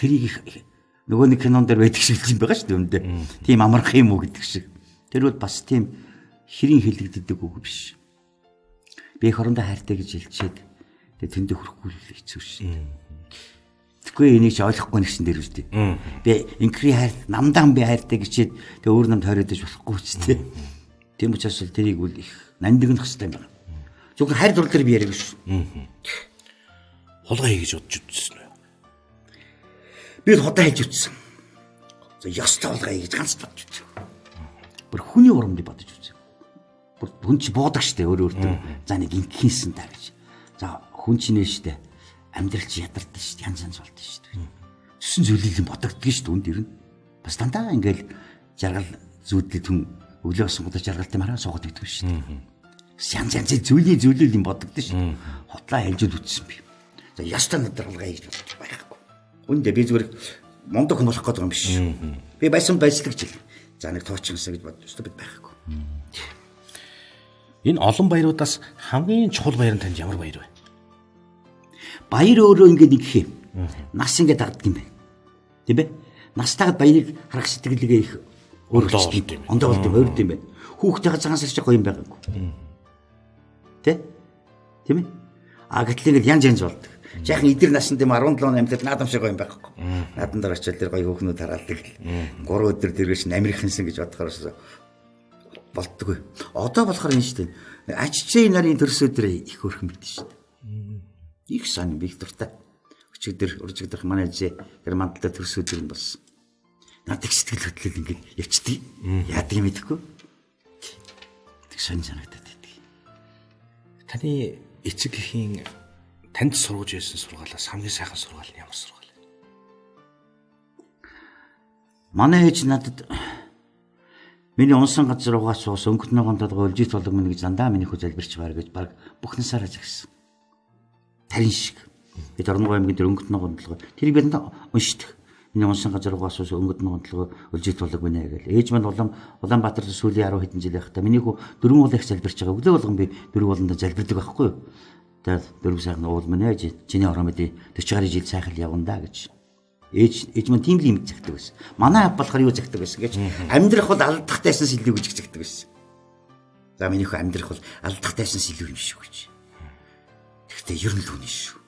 Тэрийг их нөгөө нэг кинон дээр байдаг шиг юм байгаа шүү дээ үүндээ. Тийм амарх юм уу гэдэг шиг. Тэр бол бас тийм хэрийн хэлэгддэг үг биш. Би эх орондоо хайртай гэж хэлчихэд тэгээ тэндээ хүрэхгүй л хэцүү шүү дээ. Тэгэхгүй энийг ч ойлгохгүй нэгсэн дээр үстэй. Би инкри хайр намдаан би хайртай гэчээд тэгээ өөр намд хоройдож болохгүй ч тийм. Тийм учраас л тэрийг үл их нандинах хэрэгтэй юм байна. Зөвхөн хайр дурлал дээр би яриаг шүү. Хулгай хий гэж бодож үзсэн үү? Би л худаа хийж үтсэн. За ёстой хулгай хий гэж ганц бодож үзсэн. Бүр хүний урамд бодож үзсэн. Бүр хүн чи буудаг штэ өөр өөртөө. За нэг ингэхийнсэн та гэж. За хүн чинь нэ штэ. Амьдрал чи ядардаг штэ. Янз янз болдог штэ. Төсөн зүйлийг юм бодогддог штэ үнд ирнэ. Бас дандаа ингээл жаргал зүүдлээ түн өглөө босонгуудаа жаргалтай мараа суугаад иддэг штэ. Бас янз янзын зүйлийн зүйлийг юм бодогдсон штэ. Хутлаа хэлжүүд үтсэн би. За ёстой надад хулгай хийж бодож байхгүй. Үүндээ би зүгээр мундаг хүн болох гэдэг юм биш. Би байсан байцлагч л. За нэг туучин гэсэн гэж бодож өстө бид байхгүй. Энэ олон баяруудаас хамгийн чухал баяр нь танд ямар баяр вэ? Баяр өөрөө ингээд нэг юм. Нас ингээд дагдаг юм байна. Тийм ээ? Настайд баярыг харах сэтгэлгээ их өөр болд юм. Ондоо болд юм, өөр юм байна. Хүүхдтэйгээ цагаан сарч гоё юм байгаагүй. Тэ? Тийм ээ? А гэтэл ингээд янз янз болдог. Жаахан идэр насанд юм 17 8 дээр наадам шиг гоё юм байхгүй. Наадам дээр очил тэр гоё хүүхнүүд хараалдаг. 3 өдөр дээрээс нь Америкэнсэн гэж бодохоор болдгоо. Одоо болохоор энэ шүү дээ. Аччээ нарын төрс өдөр их хөрхөн бит шүү дээ. Их сан би их дуртай. Өчигдөр уржигдах манай зээ тэр мандлаа төрс өдөр нь болсон. Надад их сэтгэл хөдлөл ингээд явчихдээ. Яадаг юм мэдэхгүй. Тэг сонь санагдаад байдаг. Таны эцэг эхийн танд сургаж байсан сургаалаас хамгийн сайхан сургаал нь ямар сургаал вэ? Манай ээж надад миний унсан газар угаас суус өнгөт ногоон толгой өлжит болог минь гэж дандаа миний хүү залбирч байгаа гэж баг бүх насаараа загсан. Тарин шиг. Бид Оронгой аймгийн дээр өнгөт ногоон толгой тэрийг би дандаа уншдаг. Миний унсан газар угаас суус өнгөт ногоон толгой өлжит болог минь гэл. Ээж маань Улаанбаатар сүүлийн 10 хэдэн жил байхдаа миний хүү дөрвөн уул их залбирч байгаа. Өглөө болгон би дөрвөн ууландаа залбирдаг байхгүй юу? Тэгээд дөрөв сайхан уул минь ээ чиний орон мэдээ 40 гаруй жил сайхан явна да гэж. Ээж маань тийм л юм загтаг байсан. Манай ав болохоор юу загтаг байсан гэж амьдрах бол алдах тайснаас илүү гэж загтаг байсан. За миний хүү амьдрах бол алдах тайснаас илүү юм шүү гэж. Гэхдээ ер нь л үнэн шүү.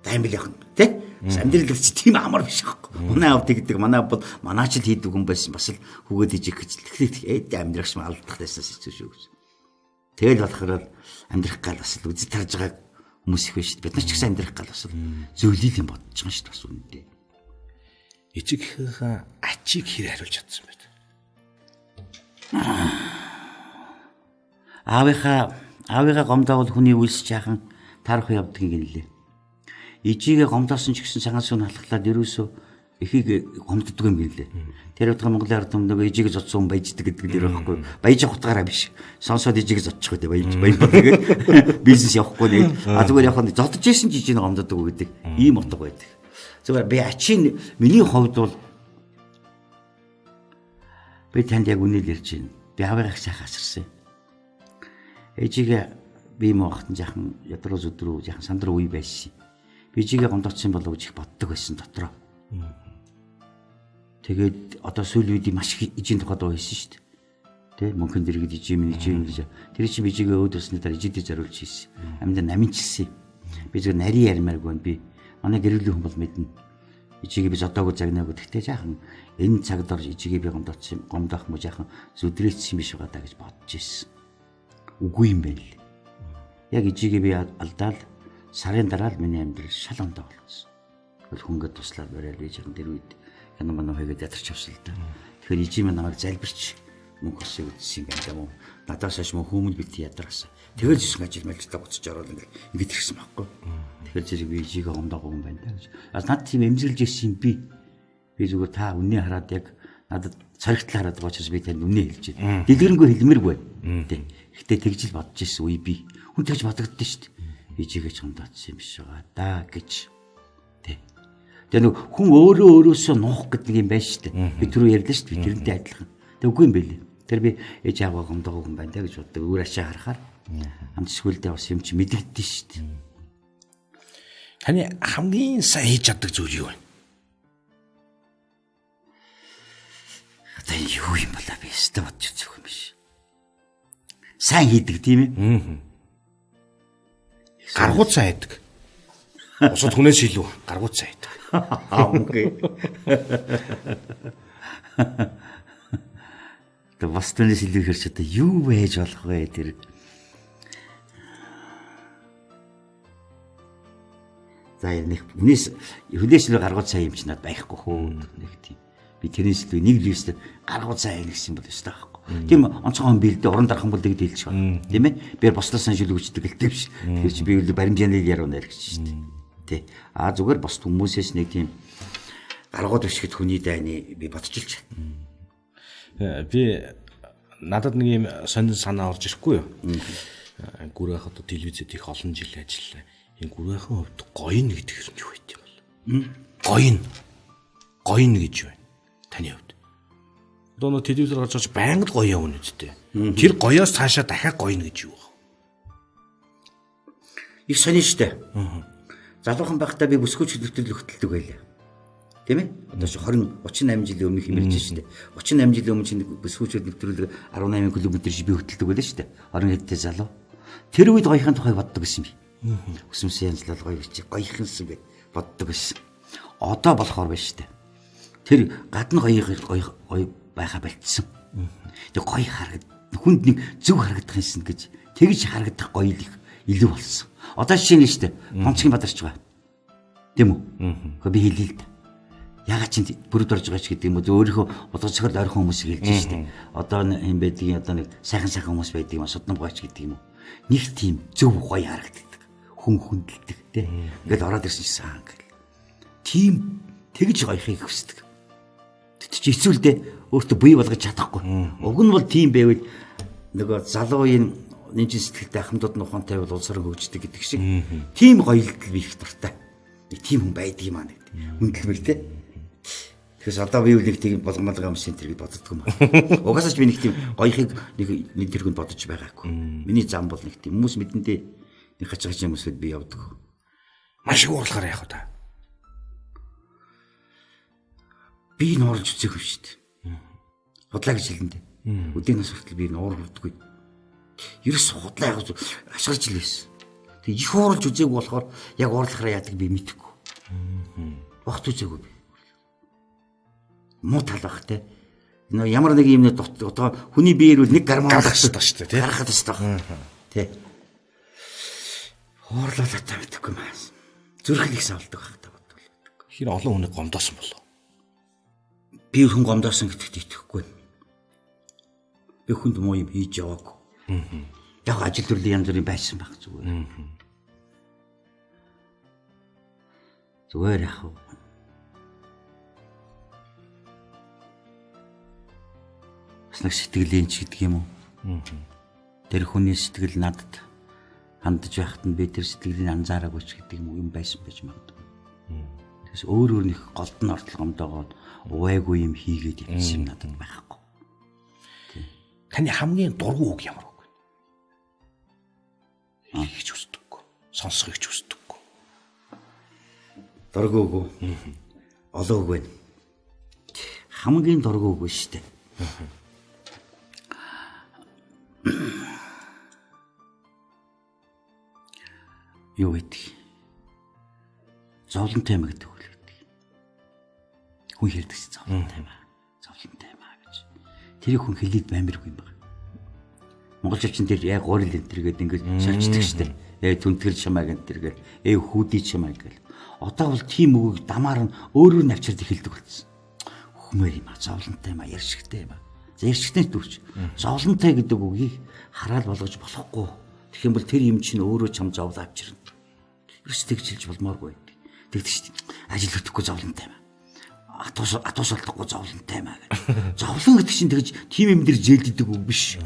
Даймбил явах тэ? Амьдрал чи тийм амар биш байхгүй. Манай ав тэгдэг, манай ав бол манаач л хийдэг хүн байсан. Бас л хүүгээд хийж гэж. Тэгэхээр амьдрах шим алдах тайснаас илүү шүү гэж. Тэгэл болохоор амьдрах гал бас л үзэж тарж байгаа хүмүүс их байна шүү дээ. Бид нар ч гэсэн амьдрах гал бас л зөвлөл юм бодож байгаа шүү дээ бас үнэндээ. Эцэг эхийнхээ ачийг хэр хариулж чадсан бэ? Аавынхаа гомдоо бол хүний үйлс жаахан таарах явдгийг гинлээ. Ижигээ гомдоосон ч гэсэн цагаан сүн халахлаад ерөөсөө эхийг гомддог юм гинлээ. Тэр утга Монголын ард түмэн нөгөө ижигээ зодсон хүн баяждаг гэдэг нэр байхгүй. Баяж явах утгаараа биш. Сонсоод ижигээ зодчих үү баяж баян бол тэгээд бизнес явахгүй нэг. А зүгээр яг нь зодож исэн ч ижиг гомддог гэдэг ийм утга байдаг. Зүгээр би ачин миний хувьд бол Би танд яг үнэ л ярьж байна. Би аавыгаа их сайхан асарсан. Ээжигээ би юм уухтан жаахан ядруу зүдрүү жаахан сандруу үе байсан. Би ээжигээ гомдоцсон болов гэж их боддог байсан дотроо. Тэгээд одоо сүүлийн үед маш их ижийн тухай дуу хийсэн шүү дээ. Тэ мөнхөн дэргэд ижим минь ижим гэж. Тэр чинь би ижигээ өөд өсний дараа ижидэд зориулж хийсэн. Амьд наминчилсэн. Би зөв нарийн ярмааргүй байна. Би манай гэр бүлийн хүн бол мэднэ. Ижигээ би зодоогүй загнаагүй. Тэгтээ жаахан энэ цаг дор ижигээ би гомдоцсон гомдоох мө жаахан зүдрээцсэн биш байгаа даа гэж бодож ирсэн. Үгүй юм байна л. Яг ижигээ би алдаал сарын дараа л миний амьдрал шал ондоо болсон. Тэгвэл хүнгээ туслаад бариад би жаахан тэр үед кино мано хийгээд ядарч явсан л да. Тэгэхээр ижи маань намайг залбирч мөнх өсөй үтсэн юм байна даа мó. Надаас хойш мөн хүмүүн бит ядарсан. Тэгэл жисэн ажил мэлжлээ буцаж ороод ингээд ингэж ирсэн байхгүй. Тэгэхээр зэрэг би ижигээ гомдоогүй юм байна даа гэж. А над тийм эмзэглэж ирсэн юм би. Би зүгээр та үнэ хараад яг надад цоригтл хараад байгаа учраас би танд үнэ хэлж байна. Дэлгэрэнгүй хэлмээргүй байна. Тэ. Гэтэ тэгж л бодож ирсэн үе би. Хүн тэгж бодогддоо шүү дээ. Ижигээ ч гомдоодсон юм биш байгаа даа гэж. Тэ. Тэгээ нэг хүн өөрөө өөрөөсөө нуух гэдэг юм байна шүү дээ. Би түрүү ярьлаа шүү дээ. Би тэрнтэй адилхан. Тэг үгүй юм байлээ. Тэр би ээж аавгаа гомдоогүй юм байна даа гэж боддог. Өөр ачаа харахаар амт сүүлдээ бас юм чи мэдэгдэн шүү дээ. Таны хамгийн сайн хийж чаддаг зүйл юу вэ? Одоо юу юм болоо би өстө бодож үзэх юм биш. Сайн хийдэг тийм ээ? Гаргууд сайн хийдэг. Бусад хүнээс илүү гаргууд сайн хийдэг. Аа үгүй. Одоо бас түүнээс илүү хэрч одоо юу байж болох вэ тэр? За нэг хүнээс илүү гаргууд сайн юм чи надад байхгүй хөө нэг тийм. Би тэрнээс илүү нэг л юустай гаргууд сайн гэсэн бол өстой байхгүй. Тийм онцгой хүн биелдэ уран дарах юм бол тэгд хэлчих байна. Тийм ээ? Би бослоо сайн шүлгүүчдэг гэлтэй биш. Тэр чи би үл баримжааны яруу найр гэж шүү дээ. Тэ. А зүгээр бос хүмүүсээс нэг тийм гаргууд биш гэд хүний дайны би бодож ил чадна. Би надад нэг юм сонин санаа орж ирэхгүй юу? Гүрэх одоо телевизэд их олон жил ажиллаа. Энэ гүрэхэн хувьд гоё нь гэдэг юм юу байт юм бол? Гоё нь. Гоё нь гэж байна. Таны хувьд. Одоо нөө телевизээр гарч байгаа байнга л гоё юм үсттэй. Тэр гоёос цаашаа дахиад гоё нь гэж юу вэ? Их сонин штэ. Залуухан байхдаа би бүсгүйч нэвтрүүлэг хөтэлдэг байлаа. Тийм ээ? Одоо чи 20 38 жилийн өмнөх юм ярьж штэ. 38 жилийн өмнө чинь бүсгүйчүүд нэвтрүүлэг 18 км шиг би хөтэлдэг байлаа штэ. 20 хэдтэй залуу. Тэр үед гоёхын тухай боддог байсан би. Өсөмсөн янзлал гоё гэж гоёхынсан гэж боддог байсан. Одоо болохоор байна штэ. Тэр гадна гоё гоё гоё байха болцсон. Тэг гоё харагд хүнд нэг зөв харагдах юмсан гэж тэгж харагдах гоё л их илүү болсон. Одоо жишээ нь штэ. Хонцгийн бадарч байгаа. Тийм үү? Гэхдээ би хэлээ л дээ. Ягаад чи бүрд орж байгаа ч гэдэг юм уу өөрийнхөө удаа цохол ойрхон хүмүүсийг хэлж штэ. Одоо юм байдгийг одоо нэг сайхан сайхан хүмүүс байдаг юм а судан гойч гэдэг юм уу. Нэг тийм зөв гоё харагддаг. Хүн хүндэлдэг тий. Ингээл ороод ирсэн чи саан гэл. Тийм тэгж гоёхыг хүсдэг. Тэт чи хэцүү л дээ. Өөртөө бие болгож чадахгүй. Уг нь бол тийм байвал нөгөө залуу энэ нинжин сэтгэлтэй ахмадууд нь ухаантай бол улс орон хөгждөг гэдэг шиг тийм гоёлтол би их дуртай. Нэг тийм хүн байдаг юм аа нэг. Хүндлэмэр тий. Тэгэхээр одоо би нэг тийм болгомолго юм шин тэр гэж боддог юм аа. Угаасаа ч би нэг тийм гоёхыг нэг тэргүнд бодож байгаагүй. Миний зам бол нэг тийм хүмүүс мэдэндээ нэг хач хач хүмүүсэд би явдаг. Маш их уурлахаар яах вэ та? Би нуурлж үзээгүй шүү дээ. Худлаа гэж хэлэндэ. Өдөөний нас хүртэл би нуур хүрдэггүй. Ерөөс худлаа яг ашгарч л байсан. Тэг их уурлж үзээгүй болохоор яг уурлахаараа яадаг би мэдэхгүй. Багт үзээгүй би. Муу тал бах те. Нөө ямар нэг юм нэг одоо хүний биеэр бол нэг гормон гарах хэрэгтэй шүү дээ тий. Гарах хэрэгтэй. Тий. Уурлаа та мэдэхгүй маас. Зүрх л их савлдаг байх та бодвол. Хэр олон хүнийг гомдоосон болов? Би хүн гомдоосон гэдэгт итгэхгүй. Би хүнд муу юм хийж яваагүй. Яг ажил төрлийн янз бүрийн байсан байх зүгээр. Зүгээр яах вэ? Бас нэг сэтгэлийн ч гэдэг юм уу? Тэр хүний сэтгэл надад хандж байхад нь би тэр сэтгэлийг анзаараагүй ч гэдэг юм уу юм байсан байж магадгүй. Тэгээс өөр өөр нэг голд нь ортол гомдоогоод увайгүй юм хийгээд явсан юм надад байхгүй. Таны хамгийн дургүй үг ямар үг вэ? Хэлхийг ч хүсдэггүй. Сонсохыг ч хүсдэггүй. Дургүй үг үү? Олон үг байна. Хамгийн дургүй үг шүү дээ. Юу гэдэг? Зовлонтой юм гэдэг үг л гэдэг. Хүн хэлдэг чинь зовлонтой юм аа. Зовлонтой юм аа гэж. Тэрийг хүн хэлээд баймиргүй юм байна. Монголчууд чинь тэр яг гурил энэ төр гэдэг ингээд шалждаг шүү дээ. Түнтгэл чамайг энэ төр гэл. Хүүдий чамайг гэл. Одоо бол тийм үгийг дамаар нь өөрөөр нь авчирд эхэлдэг болсон. Хүмээр юм аа, зовлонтой юм аа, ярьшигтэй юм аа. За ярьшигтэй дүүрч. Зовлонтой гэдэг үгийг хараал болгож болохгүй. Тэгэх юм бол тэр юм чинь өөрөө чам зовлон авчирна. Ерөөс тэгж хэлж болмооргүй байдаг. Тэгдэг шүү дээ. Ажил хөтөхгүй зовлонтой юм аа. Атуус олдохгүй зовлонтой юм аа гэх. Зовлон гэдэг чинь тэгж тийм юм дээр зээлддэг үг биш.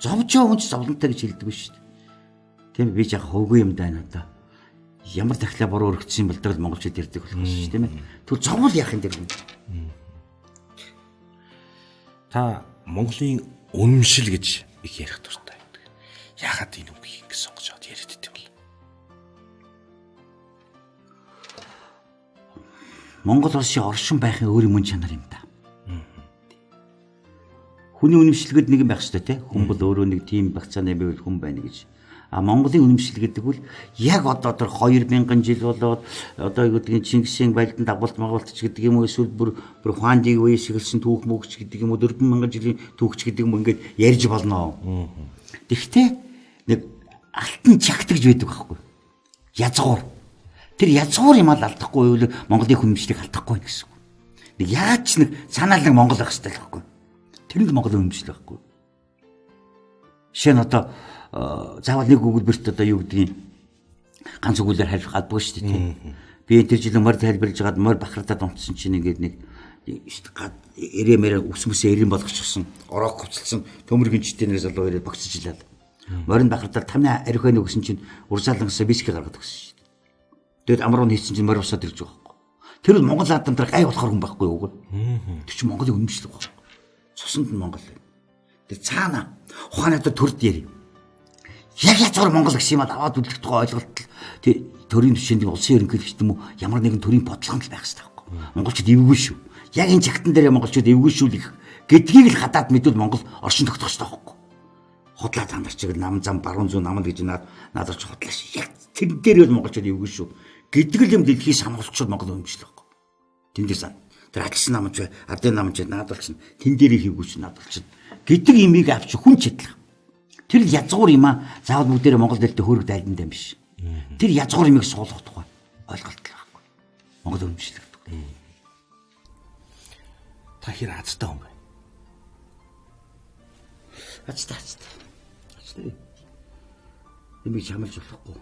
Зовж байгаа хүн ч зовлонтой гэж хэлдэг биш шүү дээ. Тийм би жаа ховгүй юм даа надаа. Ямар дахлаа буруу өргөцсөн юм бол тэр монголчууд ярьдаг болох шүү дээ, тийм ээ. Тэгвэл зоввол яах юм тэр хүн. Та Монголын үнэмшил гэж их ярих дуртай байдаг. Яагаад энэ үгийг ингэ сонгож аваад яриад идэв бол? Монгол улсын оршин байхын өөр мөн чанар юм да. Хүний үнэмшил гэдэг нэг юм байх хэрэгтэй те. Хүн бол өөрөө нэг тийм багцааны байвал хүн байна гэж. А Монголын үнэмшил гэдэг бол яг одоо тэр 2000 жил болоод одоо юу гэдгийг Чингисийн балдан дагуулт магаалт ч гэдэг юм уу эсвэл бүр Хуандиг үеэс эхэлсэн түүх мөгч гэдэг юм уу 4000 жилийн түүхч гэдэг юм ингээд ярьж болно. Тэгэхдээ нэг алтан чагтагж байдаг байхгүй. Язгуур. Тэр язгуур юм ал алдахгүй байвал Монголын үнэмшлийг алдахгүй гэсэн үг. Нэг яаж ч нэг санаал нэг Монгол байх хэрэгтэй л байхгүй. Тэр нь Монголын үнэмшил байхгүй. Жишээ нь одоо заавал нэг өгүүлбэрт одоо юу гэдгийг ганц өгүүлээр харих албагүй шүү дээ тийм. Би энэ тэр жилийн морь тайлбарлаж байгаад морь бахардаад унтсан чинь ингээд нэг эрэмэрэ ус мөсөө эрен болгочихсон, ороог хувцалсан төмөр гинжтэй нэг залуу ирээд богцож илээд. Морин бахардаад тамны ариухай нөгсөн чинь урзаалангасаа виски гаргаад өгсөн шүү дээ. Тэгэд амруу хийсэн чинь морь усаад ирж байгаа байхгүй. Тэр бол Монгол адам дээр гай болохоор хүн байхгүй юу? Тэр чинь Монголын үнэмшил байхгүй. Цуснд нь Монгол байна. Тэр цаана ухааны одоо төрд ярив. Яг язгуур Монгол гэсэн юм аваад үлдэх тухай ойлголт тэр төрийн түвшинд улсын ерөнхийлөгч юм уу ямар нэгэн төрийн бодлого нь байх хэрэгтэй байхгүй. Монголчууд эвгүй шүү. Яг энэ чагтан дээр монголчууд эвгүй шүү л гэдгийг л хадаад мэдвэл Монгол оршин тогтох хэрэгтэй байхгүй. Худлаа та нар чиг нам зам баруун зүүн намд гэж наадарч худлаа шүү. Яг тэрэн дээр бол монголчууд эвгүй шүү гэдэг л юм дэлхийг самруулчихвал Монгол өмчлөх байхгүй. Тэн дээр сан. Тэр ажилсан намж бай, ардын намж наадуулчихна. Тэн дээрээ хийвгүй чи наадуулчихна гэдэг имийг авч хүн чадлах. Тэр язгуур юм аа заавал бүгдээрээ Монгол дэлтэй хөөрөг дайлан юм биш. Тэр язгуур имийг суулгах тухай ойлголт байхгүй. Монгол өмчлөх гэдэг. Та хэр азтай хүн бэ? Азтай. Азтай. Имийг чамлж болохгүй.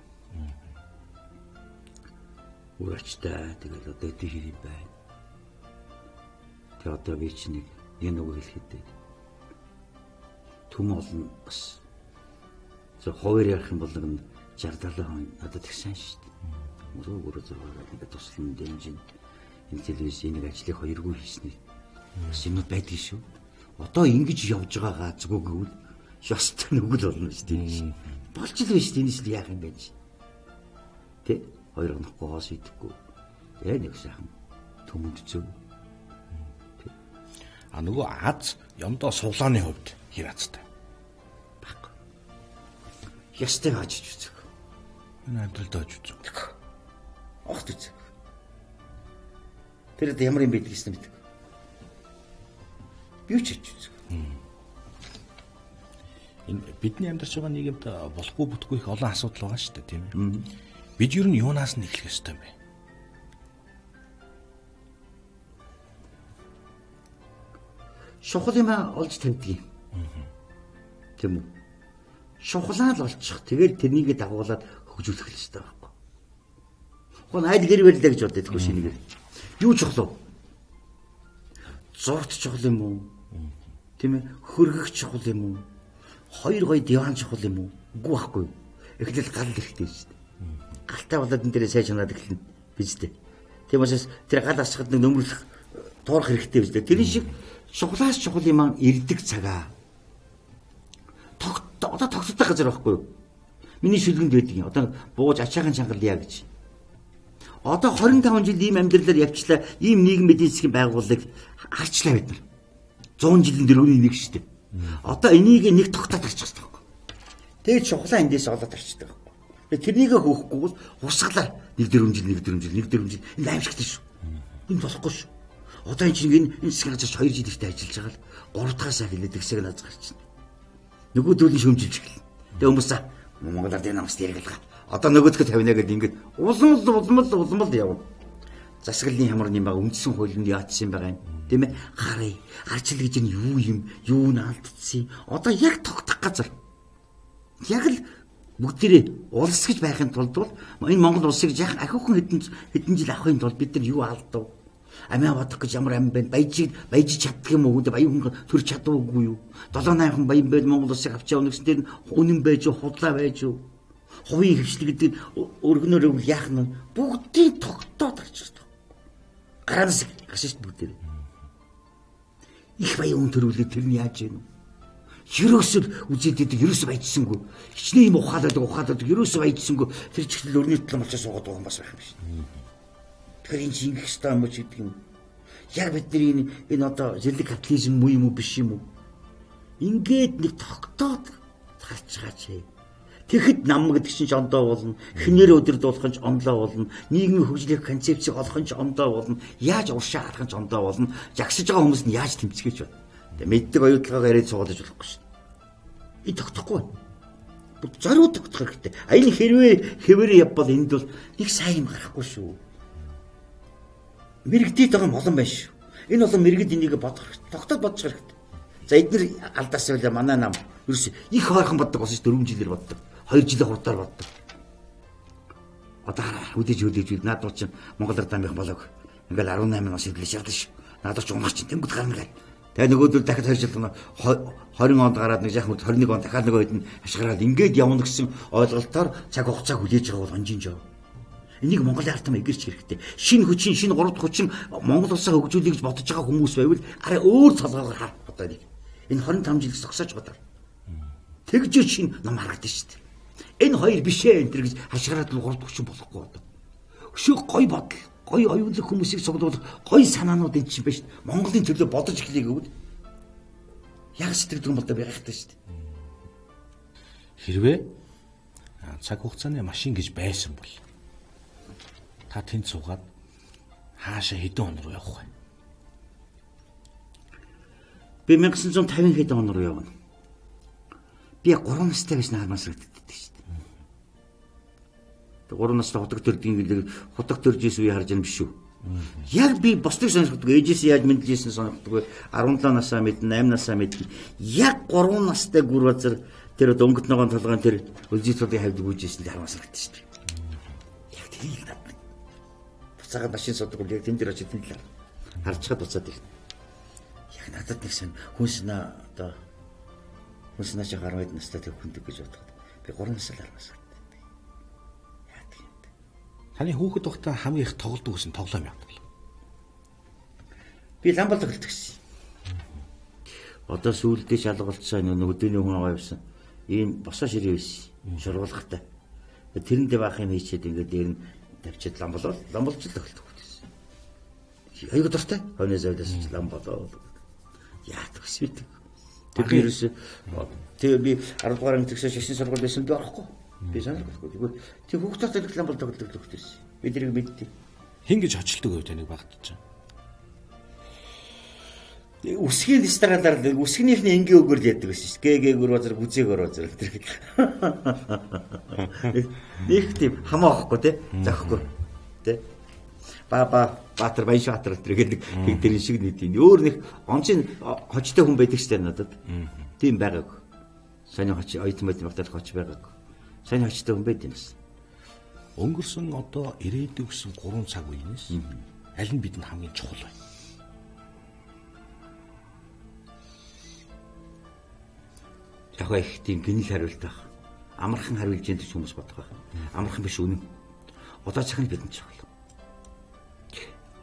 Үр ачтай тэгэл одоо эдгээр хэр юм байна. Тэгээ одоо би чи нэг үг хэлэхэд түм олон бас зөв хуваар ярих юм бол нэг 60 70 хүн надад их сайн шүү дээ. Өрөө зургаар ингээд туслан дэмжин энэ телевиз энийг ажлыг хоёргүй хийсний бас юмуд байдгийг шүү. Одоо ингэж явж байгаа газгүй гэвэл ёстой нүгэл болно шүү дээ. Болж л биш тийм шүү яах юм бэ чи. Тэ хоёр хонохгүй хоос идэхгүй. Тэгээ нэг сайхан төмөнд зөв. А нөгөө аз ёмдоо сувлааны хувьд хэр азтай? Баггүй. Ёстой ажиж үзэг. Энэ амьдралд аж үзэг. Огт үзэг. Тэр одоо ямар юм байдгийг ч мэддэг. Би ч ажиж үзэг. Энэ бидний амьдарч байгаа нийгэмд болохгүй бүтгүй их олон асуудал байгаа шүү дээ, тийм ээ. Бид ер нь юунаас нь эхлэх ёстой юм бэ? Шухал юм олж тавьдаг юм. Тийм үү? Шухлаа л олчих. Тэгээд тэрнийг дагуулад хөгжүүлэх л ёстой байхгүй. Хон айл гэр барилаа гэж боддог хгүй шинэгээр. Юу чухал вэ? Зурт чухал юм уу? Тийм ээ? Хөргөх чухал юм уу? Хоёр гоё диван чухал юм уу? Үгүй байхгүй юу? Эхлэл гал хэрэгтэй шүү дээ. Галтай болоод энэ дээрээ сайн чанаад эхэлнэ биз дээ. Тийм учраас тэр гал асахад нэг нөмөрлөх туурах хэрэгтэй биз дээ. Тэрэн шиг шухлаас чухал юм аа ирдэг цагаа. Одоо тогтдог газар байхгүй юу? Миний шүлгэнд байдаг юм. Одоо бууж ачаахан чангалъя гэж. Одоо 25 жил ийм амьдралаар явчлаа. Ийм нийгэм эдийн засгийн байгууллагыг харчлаа бид нар. 100 жилийн дөрөвний нэг шүү дээ. Одоо энийг нэг тогтоод харчих хэрэгтэй байхгүй. Тэгээд шухлаа эндээс олоод харчдаг байхгүй. Тэгээд тэрнийг хөөхгүй бол урсгалаар нэг 4 жил, нэг 4 жил, нэг 4 жил энэ аимшигтай шүү. Энэ болохгүй шүү. Одоо энэ чинь энэ засгийн газар 2 жил ихтэй ажиллаж байгаа л 3 дахь сар хэлээд тэгсэг наз гарчна. Нөгөөдөл нь шөмжилж эхэлнэ. Тэгээ хүмүүс Монгол ардын намс яргалгаа. Одоо нөгөөдхөд тавина гэдэг ингээд улам л явна. Засаглалын ямар юм байгаа, үндсэн хууль нь яатсан байгаа юм. Тийм ээ? Харъя. Арчил гэж нь юу юм? Юу н алдсан юм? Одоо яг тогтох газар. Яг л бүгдээрээ улс гэж байхын тулд бол энэ Монгол улсыг яах ахиухан хэдэн жил авахын тулд бид нар юу алдав? Амиа бодох гэж ямар ам бэ? Баяжиж чаддаг юм уу? Баян хүн төрч чадвагүй юу? 7 8 хүн баян байл Монгол улсыг авч явна гэсэн тэр үнэн байж уу, худлаа байж уу? Хувийн хвшил гэдэг нь өргөнөөр яах нь бүгдийг тогтоод гарч ирдэг. Гараанаас гарч ирдэг бүгдээр. Их баян хүн төрүүлээ тэр нь яаж юм? Ерөөсөө үзээд идэг, ерөөсөө баяжсангүй. Хичнээн юм ухаалаад ерөөсөө баяжсангүй. Тэр чигтэл өрний талан болчоо суугаад байгаа юм бас байх юм шиг. Тэгэхээр энэ чинь ингэх ёстой юм уу ч гэдэг юм. Яг бидний энэ одоо зэрлэг капитализм муу юм уу биш юм уу? Ингээд нэг тогтоод гарч байгаа чи. Тэгэхэд нам гэдэг чинь ч ондоо болно. Хинээр өдөрдуулах нь ч онлоо болно. Нийгмийн хөгжлийн концепцийг олох нь ч ондоо болно. Яаж уршаа харах нь ч ондоо болно. Жагсаж байгаа хүмүүс нь яаж тэмцгээж байна. Тэгээ мэддэг оюутлагаа яриад суугаад болохгүй шүү дээ. Энэ тогтохгүй байна. Бүр зориуд тогтох хэрэгтэй. А энэ хэрвээ хэвээрээ явбал энд бол нэг сайн юм гарахгүй шүү. Мэрэгдээд байгаа юм олон байна шүү. Энэ олон мэрэгд энийг бодох хэрэгтэй. Тогтоод бодож хэрэгтэй. За эднэр алдаасан байлаа манай нам. Ерөөс их ойрхон боддог болсон шүү 4 жилээр боддог. 2 жилийн хурдаар боддог. Одоо хүдэж надад чинь Монгол ард амынхан болоог. Ингээл 18 нас идлээ шаардсан шүү. Надад ч унах чинь тэнгууд гарна гэл. Тэгээ нөгөөдөл дахиад 2 жил 20 онд гараад нэг яах вэ 21 он дахиад нөгөө хэд нь ашгараад ингээд явна гэсэн ойлголтоор цаг хугацаа хүлээж байгаа бол онжин жоо. Энийг Монголын ард түмэн эгэрч хэрэгтэй. Шинэ хүчин, шинэ 3 дахь хүчин Монгол улсаа хөгжүүлэе гэж бодож байгаа хүмүүс байвал арай өөр толгоогоор хар одоо энийг. Энэ 25 жил зогсоож бодоор. Тэгж шинэ ном харагдана шүү дээ. Энэ хоёр биш ээ энэ төр гэж хашгираад л 3 дахь хүчин болохгүй одоо. Өшөө гой бодол, гой оюунлаг хүмүүсийг цуглуулах гой санаанууд энэ чинь байна шүү дээ. Монголын төлөө бодож эхлэе гэвэл яг сэтгэдэг юм бол да би гайхдаг шүү дээ. Хэрвээ цаг хугацааны машин гэж байсан бол та тэнд суугаад хаашаа хэдэн он руу явах вэ? Би 1950 хэдэн он руу явна. Би 3 настай байсан хармаас харагддаг шүү дээ. 3 настай хутаг төрдгийн гэлэг хутаг төрж исэн үе харж байгаа юм биш үү? Яг би бусдыг сонирхдаг. Ээжээс яаж мэдлжсэн сонирхдаг. 17 насаа мэднэ, 8 насаа мэднэ. Яг 3 настай гүр базар тэр өнгөт ногоон толгойн тэр өлзий тулын хавьд гүйжсэн л хармаас харагддаг шүү дээ. Яг тэрийг л надад. Буцаагаад машин суудаг бол яг тэн дээр очиж тэнд л харж чад буцаад ирнэ. Яг надад нэг сан хүнс на одоо хүнс наа чи 12 настай тэр хүндэг гэж бодоход би 3 настай л хармаас харагддаг. Яадаг юм бэ? Таны хүүхэд байхдаа хамгийн их тоглодог гэсэн тоглоом яадаг вэ? Би ламбал тоглодог гэсэн. Одоо сүүлдээ шалгалцсан нэг өдөөний хүн аваа явсан. Ийм босоо ширээ байсан. Шургуулгатай. Тэрэндээ баах юм хийчихэд ингээд дээр нь тавьчиад ламболж л тоглодог гэсэн. Аюу дуртай. Хойно завлаас ч ламболоо. Яадаг гэсэн бэ? Тэр би ерөөсөө тэгээ би 10 дугаар анги төгсөөж шашин сургууль байсан би орохгүй. Би сонирхолгүй. Тэгвэл тэр хүүхдтэй ламбол тоглодог байсан. Би тэрийг мэддэг. Хин гэж хочилдог байв таныг багт чинь. Үсгийн дистрагалаар үсгнийхний энгийн үгээр л яддаг байсан шүү. Гэ гэ гүр базар гүзээ гөр базар тэр. Нэг тийм хамаа авахгүй те. Зохихгүй те. Ба ба Баатар Баяншбаатар тэр гэдэг нэг тэр шиг нэг тийм. Өөр нэг онцын хочтой хүн байдаг шүү дээ надад. Тийм байгаагүй. Сони хоч оюутан байт багтал хоч байгаагүй. Сони хочтой хүн байд юм бас. Өнгөрсөн одоо ирээдүй гэсэн 3 цаг үеэнээс аль нь бидэнд хамгийн чухал вэ? Яг их тийм гинэл хариулт байх. Амархан хариулж яах гэж хүмүүс бодох байх. Амархан биш үнэн. Одоо цаг нь бидэнд чухал.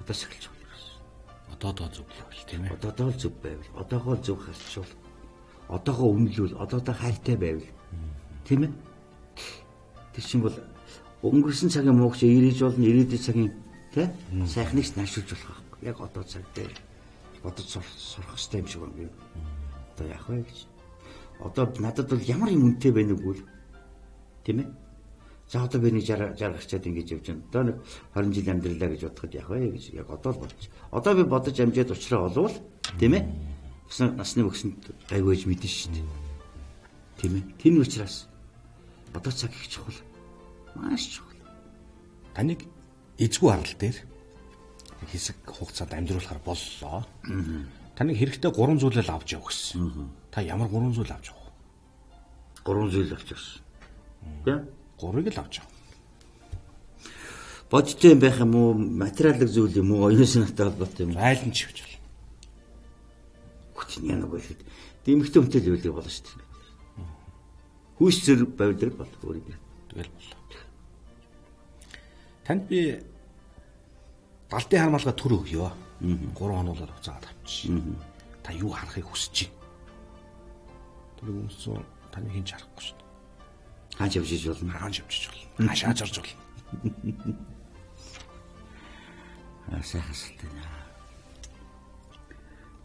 Одоо цаг л чухал. Одоодоо зөв байвал тийм ээ. Одоодоо л зөв байвал, одоогоо зөв харчвал. Одоогоо үнэлвэл, одоодоо хайртай байвал тийм ээ. Тэр чинь бол өнгөрсөн цагийн муугч ирээж болно, ирээдүйн цагийн тий сайхныг наашилж болох байхгүй. Яг одоо цаг дээр бодож сурах хэрэгтэй юм шиг байна. Одоо яах вэ гэж. Одоо надад бол ямар юм үнэтэй байна уу гэвэл тийм ээ. За одоо би нэг 60 гарчаад ингэж явж байна. Одоо нэг 20 жил амьдралаа гэж бодоход яах вэ гэж яг одоо л бодож. Одоо би бодож амжаад учраа олвол тийм ээ. Насны өгсөнд гайгүй гэж мэдэн шүү дээ. Тийм ээ. Тэр учраас одоо цаг их чухал. Маш чухал. Таныг эзгүй арал дээр хэсэг хугацаанд амьдруулахар боллоо. Таныг хэрэгтэй 3 зүйлэл авч явах гэсэн. Та ямар 3 зүйл авч явах вэ? 3 зүйл авч явсан. Тэ? 3-ыг л авч яв. Бодиттой юм байх юм уу? Материалын зүйл юм уу? Оюун санаатай холбоотой юм уу? Айл нь ч явж болно. Хүчин яна байлхэд. Дэмэгтэй хүнтэй л байлиг болно шүү дээ. Хүүс зэрэг байвал бол өөр юм. Тэгэл боллоо. Танд би далдын хармалгаа төр өгье. 3 хоногоор хуцаад авчих. Та юу харахыг хүсэж байна? Тэр өмсөн таны хинч харахгүй шүү дээ. Хаан явж иж болно. Хаан явж иж болно. Хаашаа жарж болно. Аа сайхан асуулт байна.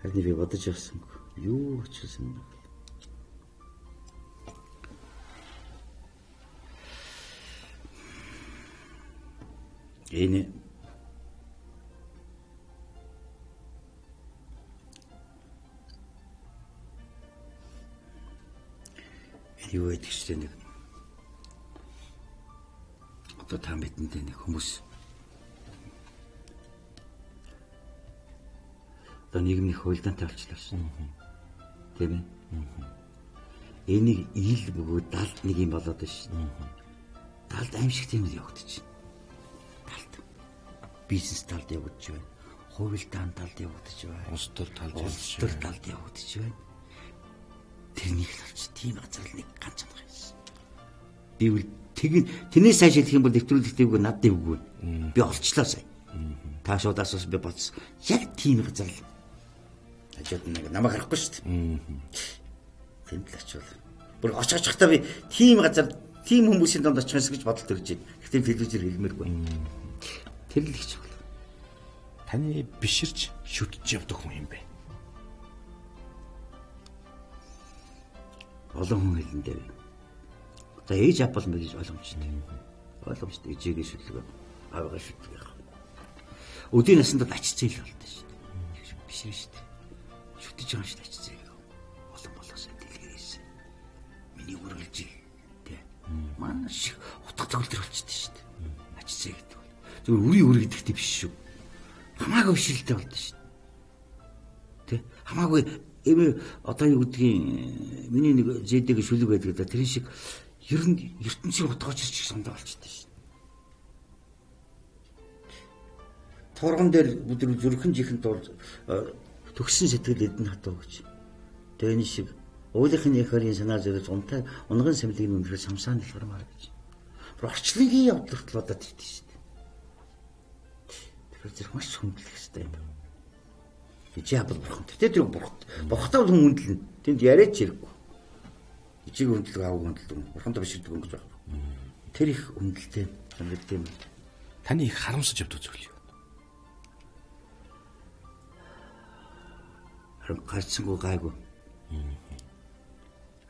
Харин би бодож явсангүй. Юу очсон юм бэ? Энэ юу гэдэг чинь нэг одоо та бидэнтэй нэг хүмүүс одоо нийгмийн хуйлдаантай болчихлоо шин. Тийм ээ. Энийг ил бөгөөд далд нэг юм болоод байна шин. Далд аимшигт юм явагдаж байна. Далд. Бизнес талд явагдаж байна. Хувилдаан талд явагдаж байна. Улс төр талд явагдаж байна. Улс төр талд явагдаж байна. Тэрнийг л авч тийм газар л нэг ганц чадах юмсан. Би бол тэрнээс цааш хэлэх юм бол нэвтрүүлэг дэвгүй над дэвгүй. Би олчлоо сая. Та шууд асуусан би бодсон. Яг тийм газар л хажууд нэг намайг харахгүй шүү дээ. Тэнд л очивол. Бүр очих очихдаа би тийм газар тийм хүмүүсийн донд очих юмсан гэж бодол төрж байна. Гэхдээ телевизээр хэлмээргүй. Тэр л их чухал. Таны биширч шүтж явдаг хүн юм бэ? Олон хүн хэлэндээ. За ээж ав бол мэдээж ойлгомжтой. Ойлгомжтой. Ээжигээ шүтлэг, аавыгаа шүтлэг яах. Өдийн насанд бол ач зээл болтой шүү дээ. Биш шүү дээ. Шүтэж байгаа шүү дээ ач зээл. Олон болоосоо дэлгэрээс. Миний үргэлжил тэ. Маш их утга төгөлдөр болчихдээ шүү дээ. Ач зээл гэдэг бол. Зүгээр үрийн үр гэдэгтэй биш шүү. Хамаагүй бишрэлтэй болтой шүү дээ. Тэ. Хамаагүй эми одоо юу гэдгийг миний нэг зэдэг шүлэг байдаг да тэрэн шиг ер нь ертөнцийн утгаач ч сандаа болчихдээ шин. Турган дээр бүдэр зүрхэн жихэн дур төгсөн сэтгэл эдэн хатуу гэж. Тэгээ энэ шиг уулынхын яхарын санаа зовж унтай унган сэмлэгийн үндэхээр самсаа нэлхэрмаар гэж. Бүр орчлогийн явдал хүртэл бодоод ирдэ шин. Тэгэхээр зэрэг маш хүндлэх хэрэгтэй юм байна. Ижээ бол бурхан. Тэгтээ тэр бурхан. Бурхтай бол хүн хүндлэнэ. Тэнд яриач хэрэггүй. Ижийг хүндлэг аав хүндлдэг. Бурхантай биширдэг хүн гэж байна. Тэр их хүндэлтэй санагдсан юм. Таны их харамсаж явдаг зүйл юу? Харин гарцсангүй гайгүй.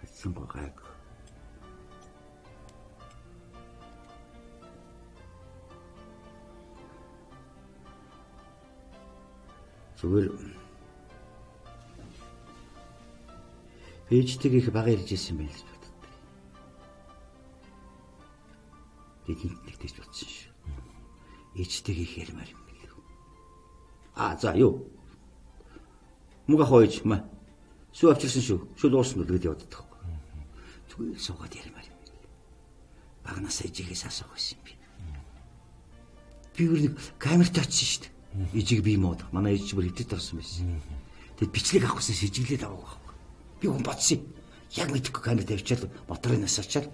Гарцсангүй гайгүй. Зүгээр ээжтэйг их бага ирж исэн байх гэж боддог. Би гинт нэг тэгж бодсон шүү. Ээжтэйг их ярмаар юм билүү. Аа за юу. Мөг ах ээж маа. Сүү авчирсан шүү. Шүл уурсан л гэдээ яваад байгаа. Зүгээр суугаад ярмаар юм билүү. Багнаас ээжигээс асуух байсан юм би. Би өөр нэг камертай очсон шүү дээ. Ээжийг би мод. Манай ээж бүр хэдэд орсон байсан. Тэгэд бичлэг авах гэсэн сэжиглээд аваагүй байхгүй. Би хүн бодсон. Яг мэдэхгүй камер тавьчаал моторыг насаачаал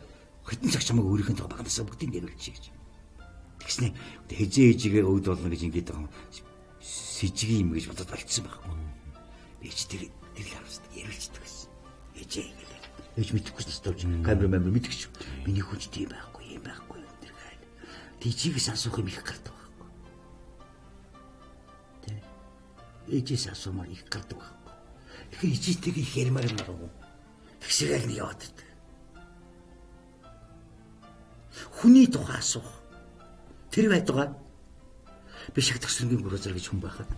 хэдэн цаг чамайг өөрийнх нь багнасаа бүгдийг яриулчих гэж. Тэгснэ хэзээ ээжигээ өвд болно гэж ингэж байгаа юм. Сэжиг юм гэж бодоод болцсон байхгүй. Ээж тэр л харуулсан яриулчихдаг гэсэн. Ээжээ гэлээ. Ээж мэдэхгүй ч төвч камер мамер мэдчих. Миний хүн ч тийм байхгүй, юм байхгүй энэ төр гээл. Тийчийг асуух юм их гардаг байхгүй. Тэ. Ээжээс асуумаар их гардаг байхгүй. Тэгэхээр ээжтэйгээ их ярмаар юм байна. Тэгсэгээл нэг яваад ирдэг. Хүний тухай асуух. Тэр байтугай би шагтах сүнгийн гүрээзэр гэж хүн байхад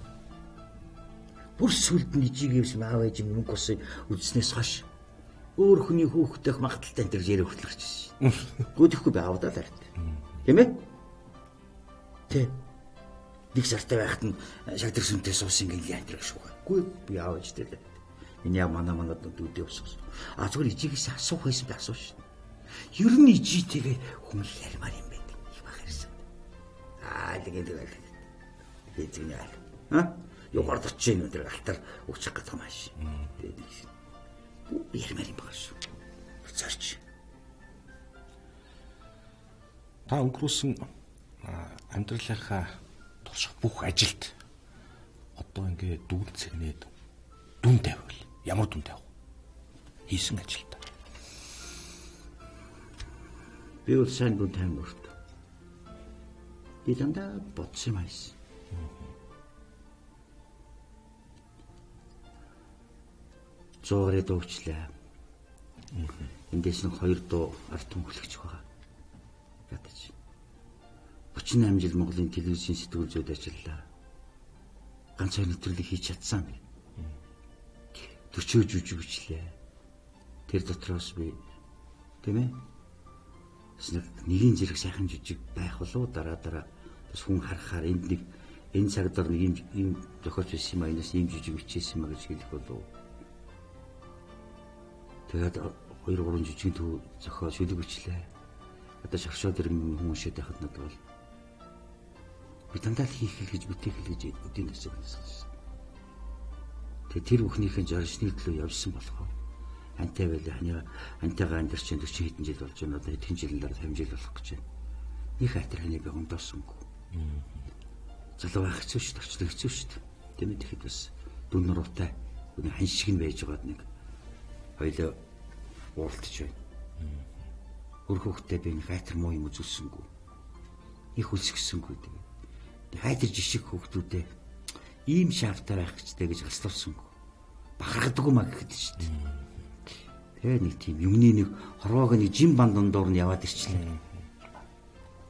бүр сүлд нь ижигэвс аав ээж мөнгө ус үзснээс хойш өөр хүний хүүхдэх магадaltaй энэ төр яриа хүртэл гарч ирсэн шин. Гүдэхгүй би аавдаа л ард. Тийм ээ? Тэ. Нэг сартай байхад нь шагтах сүнтэй суусан гин яа тэр шүү. Үгүй би аав ээжтэй л. Энэ яа манай манад дүүдээ усгасан. А зүгээр ижигээс асуух байсан би асуу шин. Ер нь ижитэйгээ хүн их ярмаар юм байдаг. Их байх хэрсэн. Аа тэгээд тэгэл. Эзэгний айл. Аа? Юугаар очиж ийн өндөр алтар өгчих гэдэг юм ааш. Тэгээд нэг шин. Ярмаар юм байгаа шүү. Зорч. Та өнгөрүүлсэн амьдралынхаа турших бүх ажилд одоо ингээ дүүн цэгнээд дүн тавиул. Ямар дүн тавих? Хийсэн ажилд. Би бол сайн дүн тавина өөртөө. Би дандаа бодсон юм ааш. Зуурыг дуучлаа. Эндээс нь 2 дуу ард түмхлэгч байгаа. Ядаж. 38 жил Монголын телевизийн сэтгүүл зүйд ажиллалаа. Ганц хоёр нэвтрүүлэг хийж чадсан би. 40 жүжигчлээ. Тэр дотроос би тийм ээ. Бас нэг нэгийн зэрэг сайхан жүжиг байх болов дараа дараа бас хүн харахаар энд нэг энэ цаг дор нэг ийм зохиолч байсан юм а энэс ийм жүжиг бичээсэн юм а гэж хэлэх болов. Тэгээд 2 3 жүжигийн төв зохиол шүлэг бичлээ. Одоо шавшаад иргэн хүмүүс шид байхад надад бол би дандаа л хийх хэл гэж бүтээх хэл гэж өдийн насыг насгасан. Тэгээд тэр бүхнийхэн зорилсны төлөө явсан болохоор антай байлаа ханиа антайгаа амьдарч 40 хэдэн жил болж байна. Одоо хэдэн жилийн дараа 50 жил болох гэж байна. Них айтар ханиа би гондоосонгүй. Залуу байх хэцүү шүү дээ, орчлон хэцүү шүү дээ. Тийм ээ тэгэхэд бас дүн нуруутай үний хан шиг нь байж байгаад нэг хоёлоо ууралтж байна. Хөр хөөхтэй би нэг айтар муу юм үзүүлсэнгүй. Их үлсгэсэнгүй тэгээд. Хайдар жишг хөөхтүүдээ ийм шафтаар байх гэжтэй гэж галстуулсангүй. Бахархадаггүй маа гэхэд шүү дээ. Тэгээ нэг тийм юмны нэг хорвоог нэг жин бан дундуур нь яваад ирчлээ.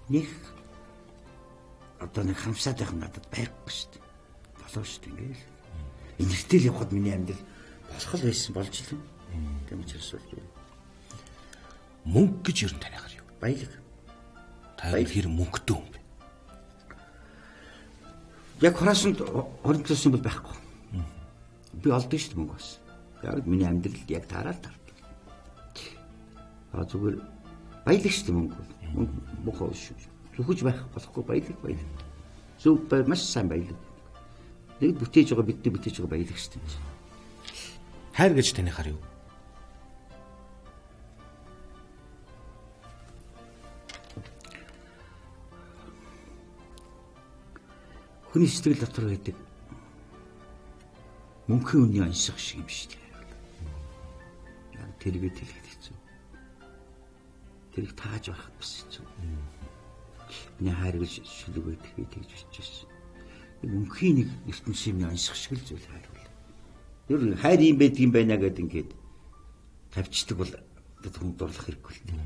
Нэг одоо нэг хамсаад байх надад байхгүй шүү дээ. Болоо шүү дээ ингээл. Инэртэл явхад миний амьдрал болох л байсан болж л юм. Тийм учраас бол мөнгө гэж ер нь таныхаар юу? Баялаг. Та хэр мөнгөтэй хүн бэ? Яг хураасанд 27 бол байхгүй. Би олдсон шүү дээ мөнгө бас. Яг миний амьдралд яг таарал таардаг. А зүгээр баялаг шүү дээ мөнгө. Мөнгө мохоо шүү. Зүхэж байх болохгүй баялаг баялаг. Зөв бай маш сайн баялаг. Нэг бүтээж байгаа бидний бүтээж байгаа баялаг шүү дээ. Хайр гэж таныхаар юу? Хүний сэтгэл дотор байдаг мөнхийн үнийн онцгой шиг юм шүү дээ. Яг тэргээ хэлэхэд хэцүү. Тэрийг тааж байхад бас хэцүү. Миний хайр гэж шүлэг байдаг би тэгж бичсэн. Мөнхийн нэг ертөнцийн онцгой шиг л зүйл хайр бол. Ер нь хайр юм байдаг юм байна гэдээ ингээд тавьчихдаг бол бид хүн дурлах хэрэггүй л дээ.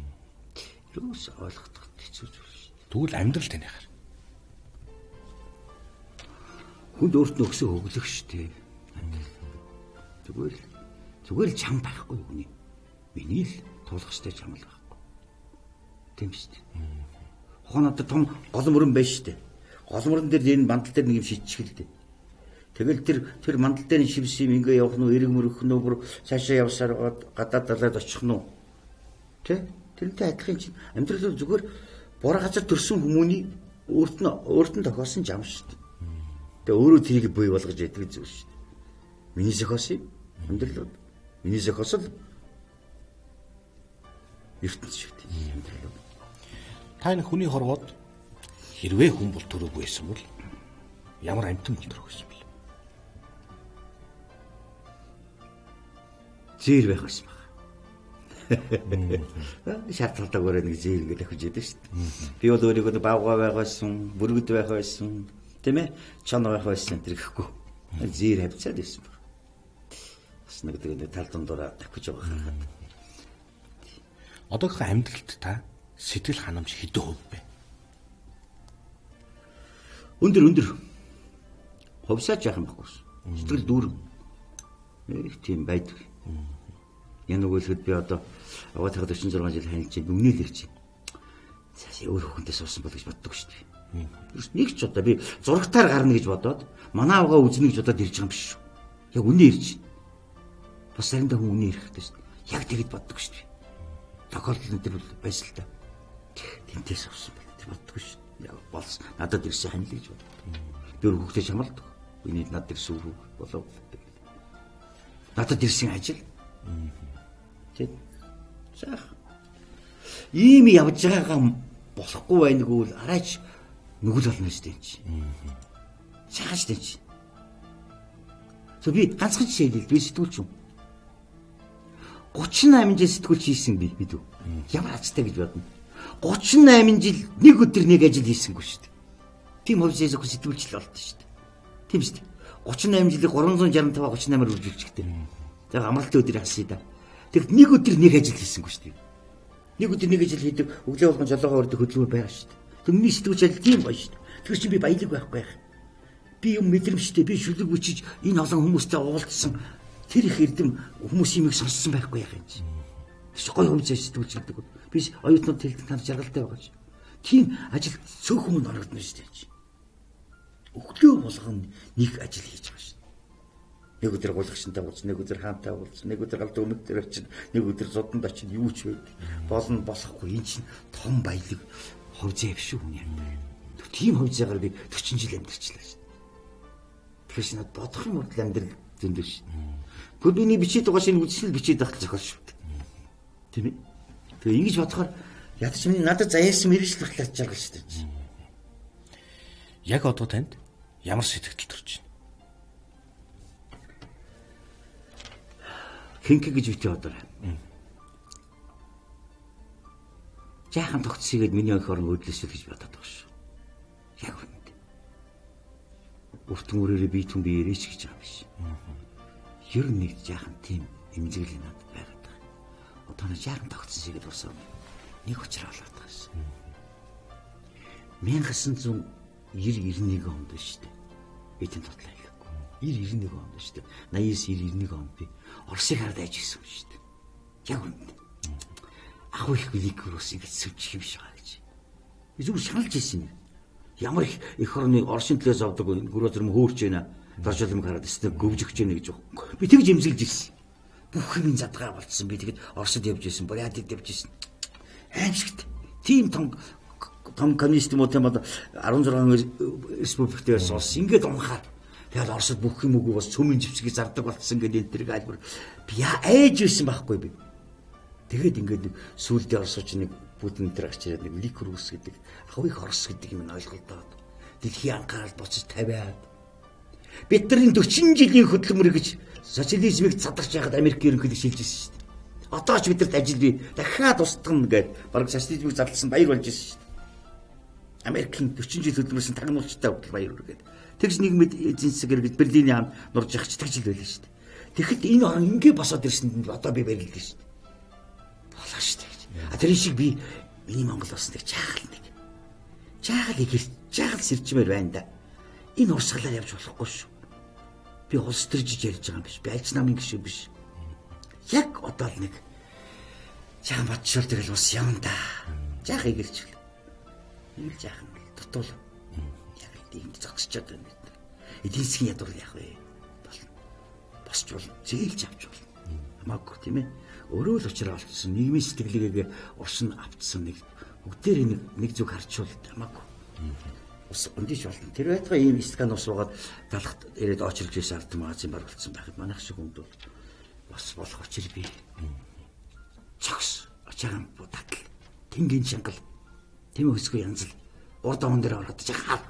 Юус ойлгох хэцүү зүйл шүү дээ. Тэгвэл амьдрал таных хайр. Хүнд өөрт нь өгсөн өглөх шүү дээ. Зүгээр л чам байхгүй хүний. Миний л туулах ёстой чам л байхгүй. Тийм шүү дээ. Ухаан одоо том гол мөрөн байж шүү дээ. Гол мөрөн дээр энэ мандал дээр нэг юм шийдчих л дээ. Тэгэл тэр мандал дээр шивсэн юм ингээ явах нь эрг мөрөх нь бүр цаашаа явсаар гадаад далаад очих нь уу? Тэ? Тэрнтэй адилхан чинь амьдрал зүгээр бор газар төрсэн хүмүүний өөрт нь тохиолсон жам шүү дээ. Тэгээ өөрөө тэрийг бий болгож яадаг зүйл шүү дээ. Миний зохиос юм амьдрал бол. Миний зохиос л ертөнц шиг тийм амьдрал. Та энэ хүний хорвоод хэрвээ хүн бол төрөөгүй байсан бол ямар амьтан бол төрөх байсан бэл? Зээр байх байсан баг. Шаардлагатайгаар нэг зээр ингээд ахиж яадаг шүү дээ. Би бол өөрийгөө бавга байгуулсан, бүргэд байх байсан, тийм ээ? Чон байх байсан тэр гэхгүй. Зээр хавцаад байсан баг. Бас нэг нэг тал дундуура давхиж байгаа харахад. Одоогийнхоо амьдралд та сэтгэл ханамж хэдэн хувь бэ? Өндөр өндөр. Хувьсаач яах юм байхгүй. Сэтгэл дүүрэн. Их тийм байдаг. Яг нөгөө хэлэхэд би одоо аваатайгаа 46 жил харилцаж байна. Үнэ л ирж байна. Цаашаа өөр хүүхэнтэй суусан бол гэж боддог шүү дээ. Ерөөс нэг ч удаа би зурагтаар гарна гэж бодоод манай авгаа үзнэ гэж бодоод ирж байгаа юм биш шүү. Яг үнэ ирж байна. Бас заримдаа хүн үнэ ирэх хэрэгтэй шүү дээ. Яг тэгэж боддог шүү дээ. Тохиолдол энэ төр байсан л та. Тэнтээ суусан байх тэр боддог шүү дээ. Болсон. Надад ирсэн ханил гэж боддог. Би өөр хүүхдээ чамалдаг. Миний надад ирсэн үг болов. Надад ирсэн ажил. Тэ. Заах. Ийм явж байгаагаа болохгүй байна гэвэл арайч нүгэл болно шүү дээ энэ чинь. Цааш дээ чинь. Зөв би ганцхан жишээ хэлье. Би сэтгүүлч юм. 38 жил сэтгүүлч хийсэн би мэдв. Ямар азтай гэж бодно. 38 жил нэг өдөр нэг ажил хийсэнгүй шүү дээ. Тийм хувьсээс сэтгүүлч л болтой шүү дээ. Тийм шүү дээ. 38 жилийг 365 38-аар үржүүлчихтэй. За амралтын өдөр хасъя да. Тэгэхэд нэг өдөр нэг ажил хийсэнгүй шүү дээ. Нэг өдөр нэг ажил хийдэг, өглөө болгон жолоогоо өрдөг хөдөлмөр байгаа шүү дээ. Тэр миний сэтгүүлч ажил тийм гоё шүү дээ. Тэр чинь би баялаг байхгүй байх. Би юм мэдрэмжтэй, би шүлэг бичиж энэ олон хүмүүстэй уулзсан тэр их эрдэм хүмүүс имийг сонссон байхгүй яах юм чи. Тэр чинь гоё хүмүүс сэтгүүлч гэдэг. Би оюутнууд хэлдэг танд жаргалтай байгаа чи. Тийм ажил цөөхөн хүн орогдно шүү дээ. Өглөө болгон нэг ажил хийж байгаа шүү. Нэг өдөр гулгшинтай уулз, нэг өдөр хаантай уулз, нэг өдөр галд өмнөд дээр очив, нэг өдөр зуданд очив, юу ч байд. Болно болохгүй энэ чинь том баялаг хувь зээ биш үү хүний амьдрал. Тийм хувь зээгээр би 40 жил амьдарчлаа шүү. Тэгэхээр чи над бодох юм бол амьдрал зөндөө шүү. Гэхдээ би нэг бичээд байгаа шинэ үзэл бичээд байх зохиол шүү. Тийм ээ. Тэгээ ингэж бодохоор ядч миний надад заяасан мэрэгжил хүртэл жаргал шүү дээ. Яг одоо танд ямар сэтгэл төрж байна? Хинкэ гэж битээ бодоорой. Жаахан тогтсыгээд миний эх орон хөдлөсөл гэж бодоод байгаа шүү. Яг үнэндээ. Өртөн үрээрээ би түн би ирээч гэж байгаа юм биш. Ер нь нэг жаахан тийм эмзэглэл надад байгаад байгаа. Одоо нэг жаахан тогтсыгээд усаа нэг учраа болоод байгаа шээ. 1991 онд шүү дээ. Би тэнд судлаа хэлэхгүй. 90 91 онд шүү дээ. 89 91 онд би Оросыг хараад айж гисэн шүү дээ. Яг үнэндээ. Ах их ликер ус ингэж сүвчих юм шиг байгаа гэж. Би зүгээр шаналж ирсэн юм. Ямар их эх орны Оросын төлөө зовдөг гөрөө зэрэг хөөрч байна. Доржолом хараад өстө гөвжигч байна гэж байна. Би тэгж имзэглэж ирсэн. Бүх юм задгаа болцсон. Би тэгэд Оросд явж ирсэн, Бурятад явж ирсэн. Аимшигт. Тийм том том коммунист юм уу тийм одоо 16 республикт байсан улс ингээд унхаар. Тэгэл Оросд бүх юм үгүй бас цөмийн живсгийг зардаг болцсон гэдэг энэ тэрэг альбар би айж ирсэн байхгүй би. Тэгээд ингээд нэг сүүлдээ Оросч нэг бүтэн дээр гарч ирээд нэг ликер ус гэдэг ах их Орос гэдэг юм ойлголдоод дэлхийн анхаарал буцаж тавиад бид нарын 40 жилийн хөдөлмөр гэж социализмыг задарч байхад Америк ерөнхийлөгч шилж ирсэн шүү дээ. Одоо ч бидэрт ажил бий дахиад устгана гэд бараг социализмыг зарласан баяр болж ирсэн шүү дээ. Америкийн 40 жил хөдөлмөрсөн тагнуулчтай хүртэл баяр хүргээд. Тэгж нийгмийн эдийн засаг гэж Берлиний ам нурж явах ч тэгж л байлаа шүү дээ. Тэгэхэд энэ орон ингээ босоод ирсэнд одоо би баярлалаа шүү дээ. Болоо шүү дээ гэж. А тэр шиг би миний Монгол улс нэг жаахан нэг. Жаахан их жаахан сэрчмээр байна да. Энэ урсгалаар явж болохгүй шүү. Би улс төржиж ярьж байгаа юм биш. Би альч намын гишүүн биш. Яг одоо л нэг жаахан бодшоор тэгэл ус явна да. Жаахан игэрч. Нэг жаахан дутуул. Яг л иймд зогсчод байна бид. Эдийн засгийн ядуур яах вэ? Болно. Босч болно. Зээлж авч болно. Хамаагүй тийм ээ. Өөрөө л учраа олцсон. Нийгмийн сэтгэлгээгээ урс нь автсан нэг бүгдээр нэг нэг зүг харчвал хамаагүй. Ус өндөж болно. Тэр байтугай ийм стакан ус уугаад талхад ирээд очилж байсан ард магазин бар болцсон байхад манайх шиг хүнд бол бас болох учир бий. Цогс ачаахан татал. Тэнгийн чанgal. Тийм өсгөө янзал. Урд овон дээр ороод жахаа.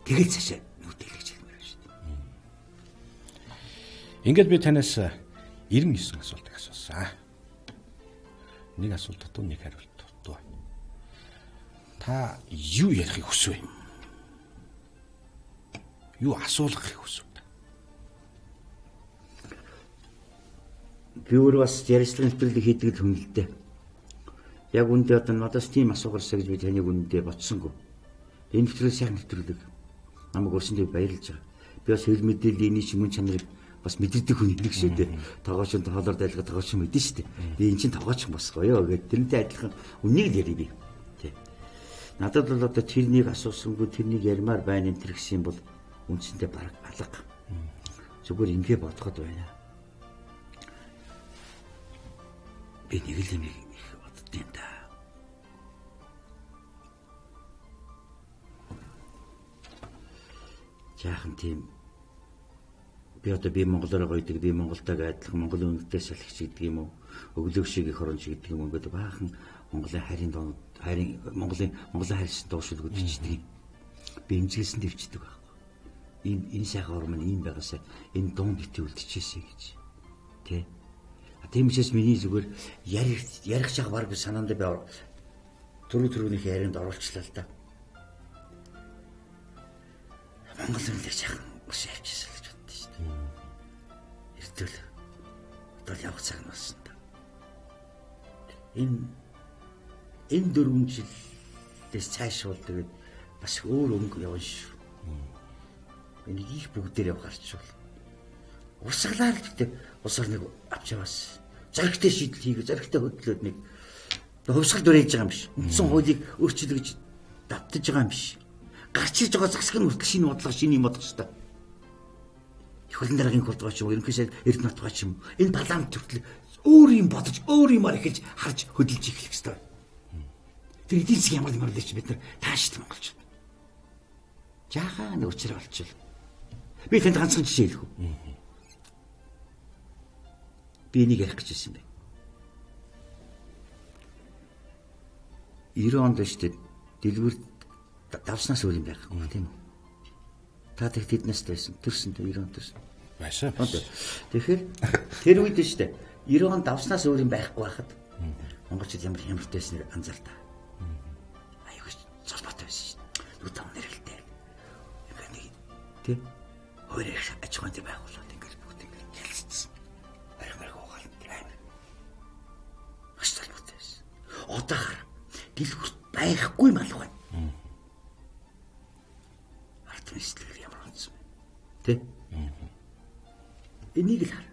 Тэгэл цаашаа нүдэлгэж хэлмээр шүү дээ. Ингээд би танаас 99 асуултыг асуусан. Нэг асуулт дутуу, нэг хариулт дутуу. Та юу ярихыг хүсвэ? Юу асуулгахыг хүсв? Би өөр бас ярилцлагын нэвтрүүлэг хийдэг л хүн л дээ. Яг үндэ одоо надаас тийм асуугарсаа гэж би таныг үндэ бодсонгүй. Энэ нэвтрүүлэг сайхан нэвтрүүлэг. Намайг өрсөндөө баярлж байгаа. Би бас хэл мэдээллийн чинь мөн чанарыг бас мэддэг хүн нэг шүү дээ. Тогооч тоолоор дайлга тогооч мэдэн шүү дээ. Тэгээ эн чинь тогооч бас гоё гэдэг тэрнтэй адилхан үнийг л ярив би. Тэ. Надад бол одоо тэрнийг асуусангүй тэрнийг ярмаар байна энэ төр гэсэн юм бол үндсэндээ бараг алга. Зүгээр ингэ бодоход байна. Би нэг л юм их бодд юм да. Жаахан тийм би одоо би монголоор гоёдаг, би монголтойг адилхан монгол өнгөтэй салхич гэдэг юм уу? Өглөг шиг их оронч гэдэг юм уу? Ингээд баахан Монголын хайрын дуу, хайрын Монголын хайрсан дуу шүлгүүд бичдэг юм. Би эмзэгэлсэн дэвчдэг байхгүй. Энэ сайхан орон маань ийм байгаасаа энэ дуунд итгэв үлдчихээсэй гэж. Тэ? Тийм учраас миний зүгээр ярих жах баг санаандаа би түрүүнийх ярианд оруулчлаа л да. Монгол хэлийг жаахан ус явчихсан гэж боддоо шүү дээ. Эртэл одоо явах цаг нь болсон да. Энэ 4 жилээс цааш бол тэгээд бас өөр өнгө явна шүү. Энийг их бүгдээр явах гарчвал. Урсгалаар л гэдэг улс орныг авч яваас. Зоригтой шийдэл хийгээ, зоригтой хөдлөөд нэг хувьсгал дүрээж байгаа юм биш. Үндсэн хуулийг өөрчилөө гэж давтаж байгаа юм биш. Гарч ирж байгаа засаг нь хүртэл шинэ бодлого, шинэ юм бодох хэрэгтэй. Хөлн даргын хурдгаа ч юм уу, ерөнхий сайд Эрдэнэ батгаа ч юм уу. Энэ парламент хүртэл өөр юм бодож, өөр юмар эхэлж харж хөдөлж эхлэх хэрэгтэй. Тэр эдийн засгийн ямар юм бэ чи бид нар таашд монголч. Жаахан нэг учраа олчвол. Би танд ганцхан жишээ хэлэх үү? Би энийг ярих гэж байсан бэ. 90 онд шүү дээ. Дэлгүүр давснаас өөр юм байхгүй тийм үү? Та тэг тэднээс байсан. Төрсөн 90 онд төрсөн. Байсан. Тэгэхээр тэр үед шүү дээ. 90 онд давснаас өөр юм байхгүй байхад монголчууд ямар хямртай байсныг анзаар та. Аюу золбоотой байсан шүү дээ. Нүд там нэрэлтэй. Ингээд нэг тий хоёр их аж ахуйн дээр байгуулаад ингээд бүгд ингээд ялцсан. Арх марх уугаал амар. Маш золбоотой байсан. Одоо хар дэлгүрт байхгүй малгай байна. Ард түмэн ямар онцсон бэ? Тэ? Энийг л хар.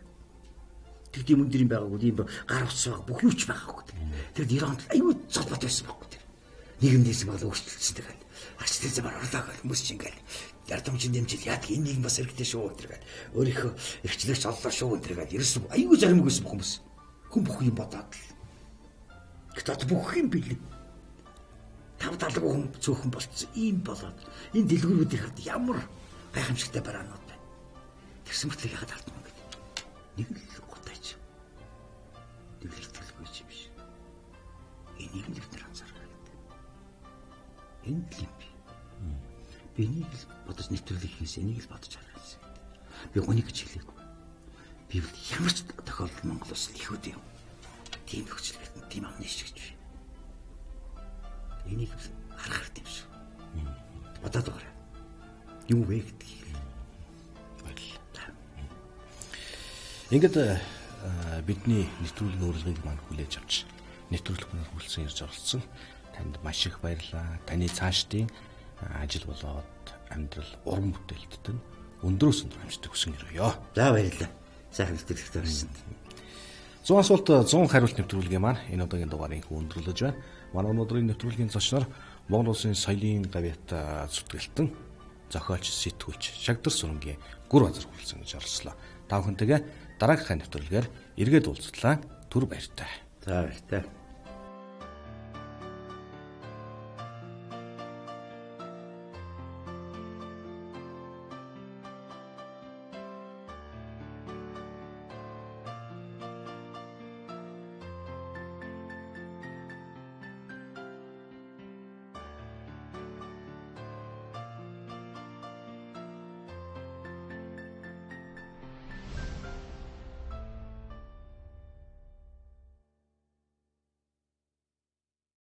Тэр тийм өндөр юм байгаагүй, тийм гар утас байгаа, бүх юу ч байгаагүй. Тэр 90 онд аюу золбоотой байсан байхгүй тэр. Нийгэмдээс бол өөрчлөлтсөн тэгэл. Арч тэр замаар орлоо гэх хүмүүс чинь ингээл ярдамжин дэмжил яадаг энэ нийгэм бас хэрэгтэй шүү энэ гэл. Өөрийнхөө эрхчлэгч оллоо шүү энэ гэл. Ерөөсөн аюу заримгүй байсан хүмүүс. Хүн бүх юм бодоод л. Гэтэ одоо бүх юм бэлэн. Тав талгүй хүн цөөхөн болцсон. Ийм болоод энэ дэлгүүрүүдийг хард ямар гайхамшигтай бараанууд байна. Тэрсэн мөртлөө яхад алдсан юм гэдэг. Нэг л гутайч. Нэг л итгэлгүй юм биш. Энийг л бид нар анзаарах хэрэгтэй. Энэ л юм би. Би энийг л бодож нэвтрүүлэг хийсэн, энийг л бодож харах гэсэн. Би гуник гэж хэлээгүй. Би бол ямар ч тохиолдолд Монгол улс их үгүй юм. Тийм нөхцөл байдал, тийм амны шиг гэж би. Энийг харах хэрэгтэй юм шиг. Бодоод байгаарай. Юу вэ гэдгийг. Баярлалаа. Ингээд бидний нэвтрүүлгийн урилгыг маань хүлээж авч нэвтрүүлэг маань хүрэлцэн ирж оролцсон. Танд маш их баярлалаа. Таны цаашдын ажил болоод амьдрал уран бүтээлтэд нь өндрөөс өндөр амжилт хүсэн өрөөё. За баярлалаа. Сайхан нэвтрүүлэгт орсон. 100 асуулт 100 хариулт нэвтрүүлгийн маань энэ удаагийн дугаарыг өндөрлөж байна. Манай өнөөдрийн нэвтрүүлгийн зочноор Монгол улсын соёлын гавьяат зүтгэлтэн зохиолч, сэтгүүлч Шагдар Сүрэнгийн гүр базар хүрэлцэн гэж оролцлоо. Та бүхэнтэйгээ дараагийнхаа нэвтрүүлгээр эргээд уулзлаа. Түр баяртай. За баяртай.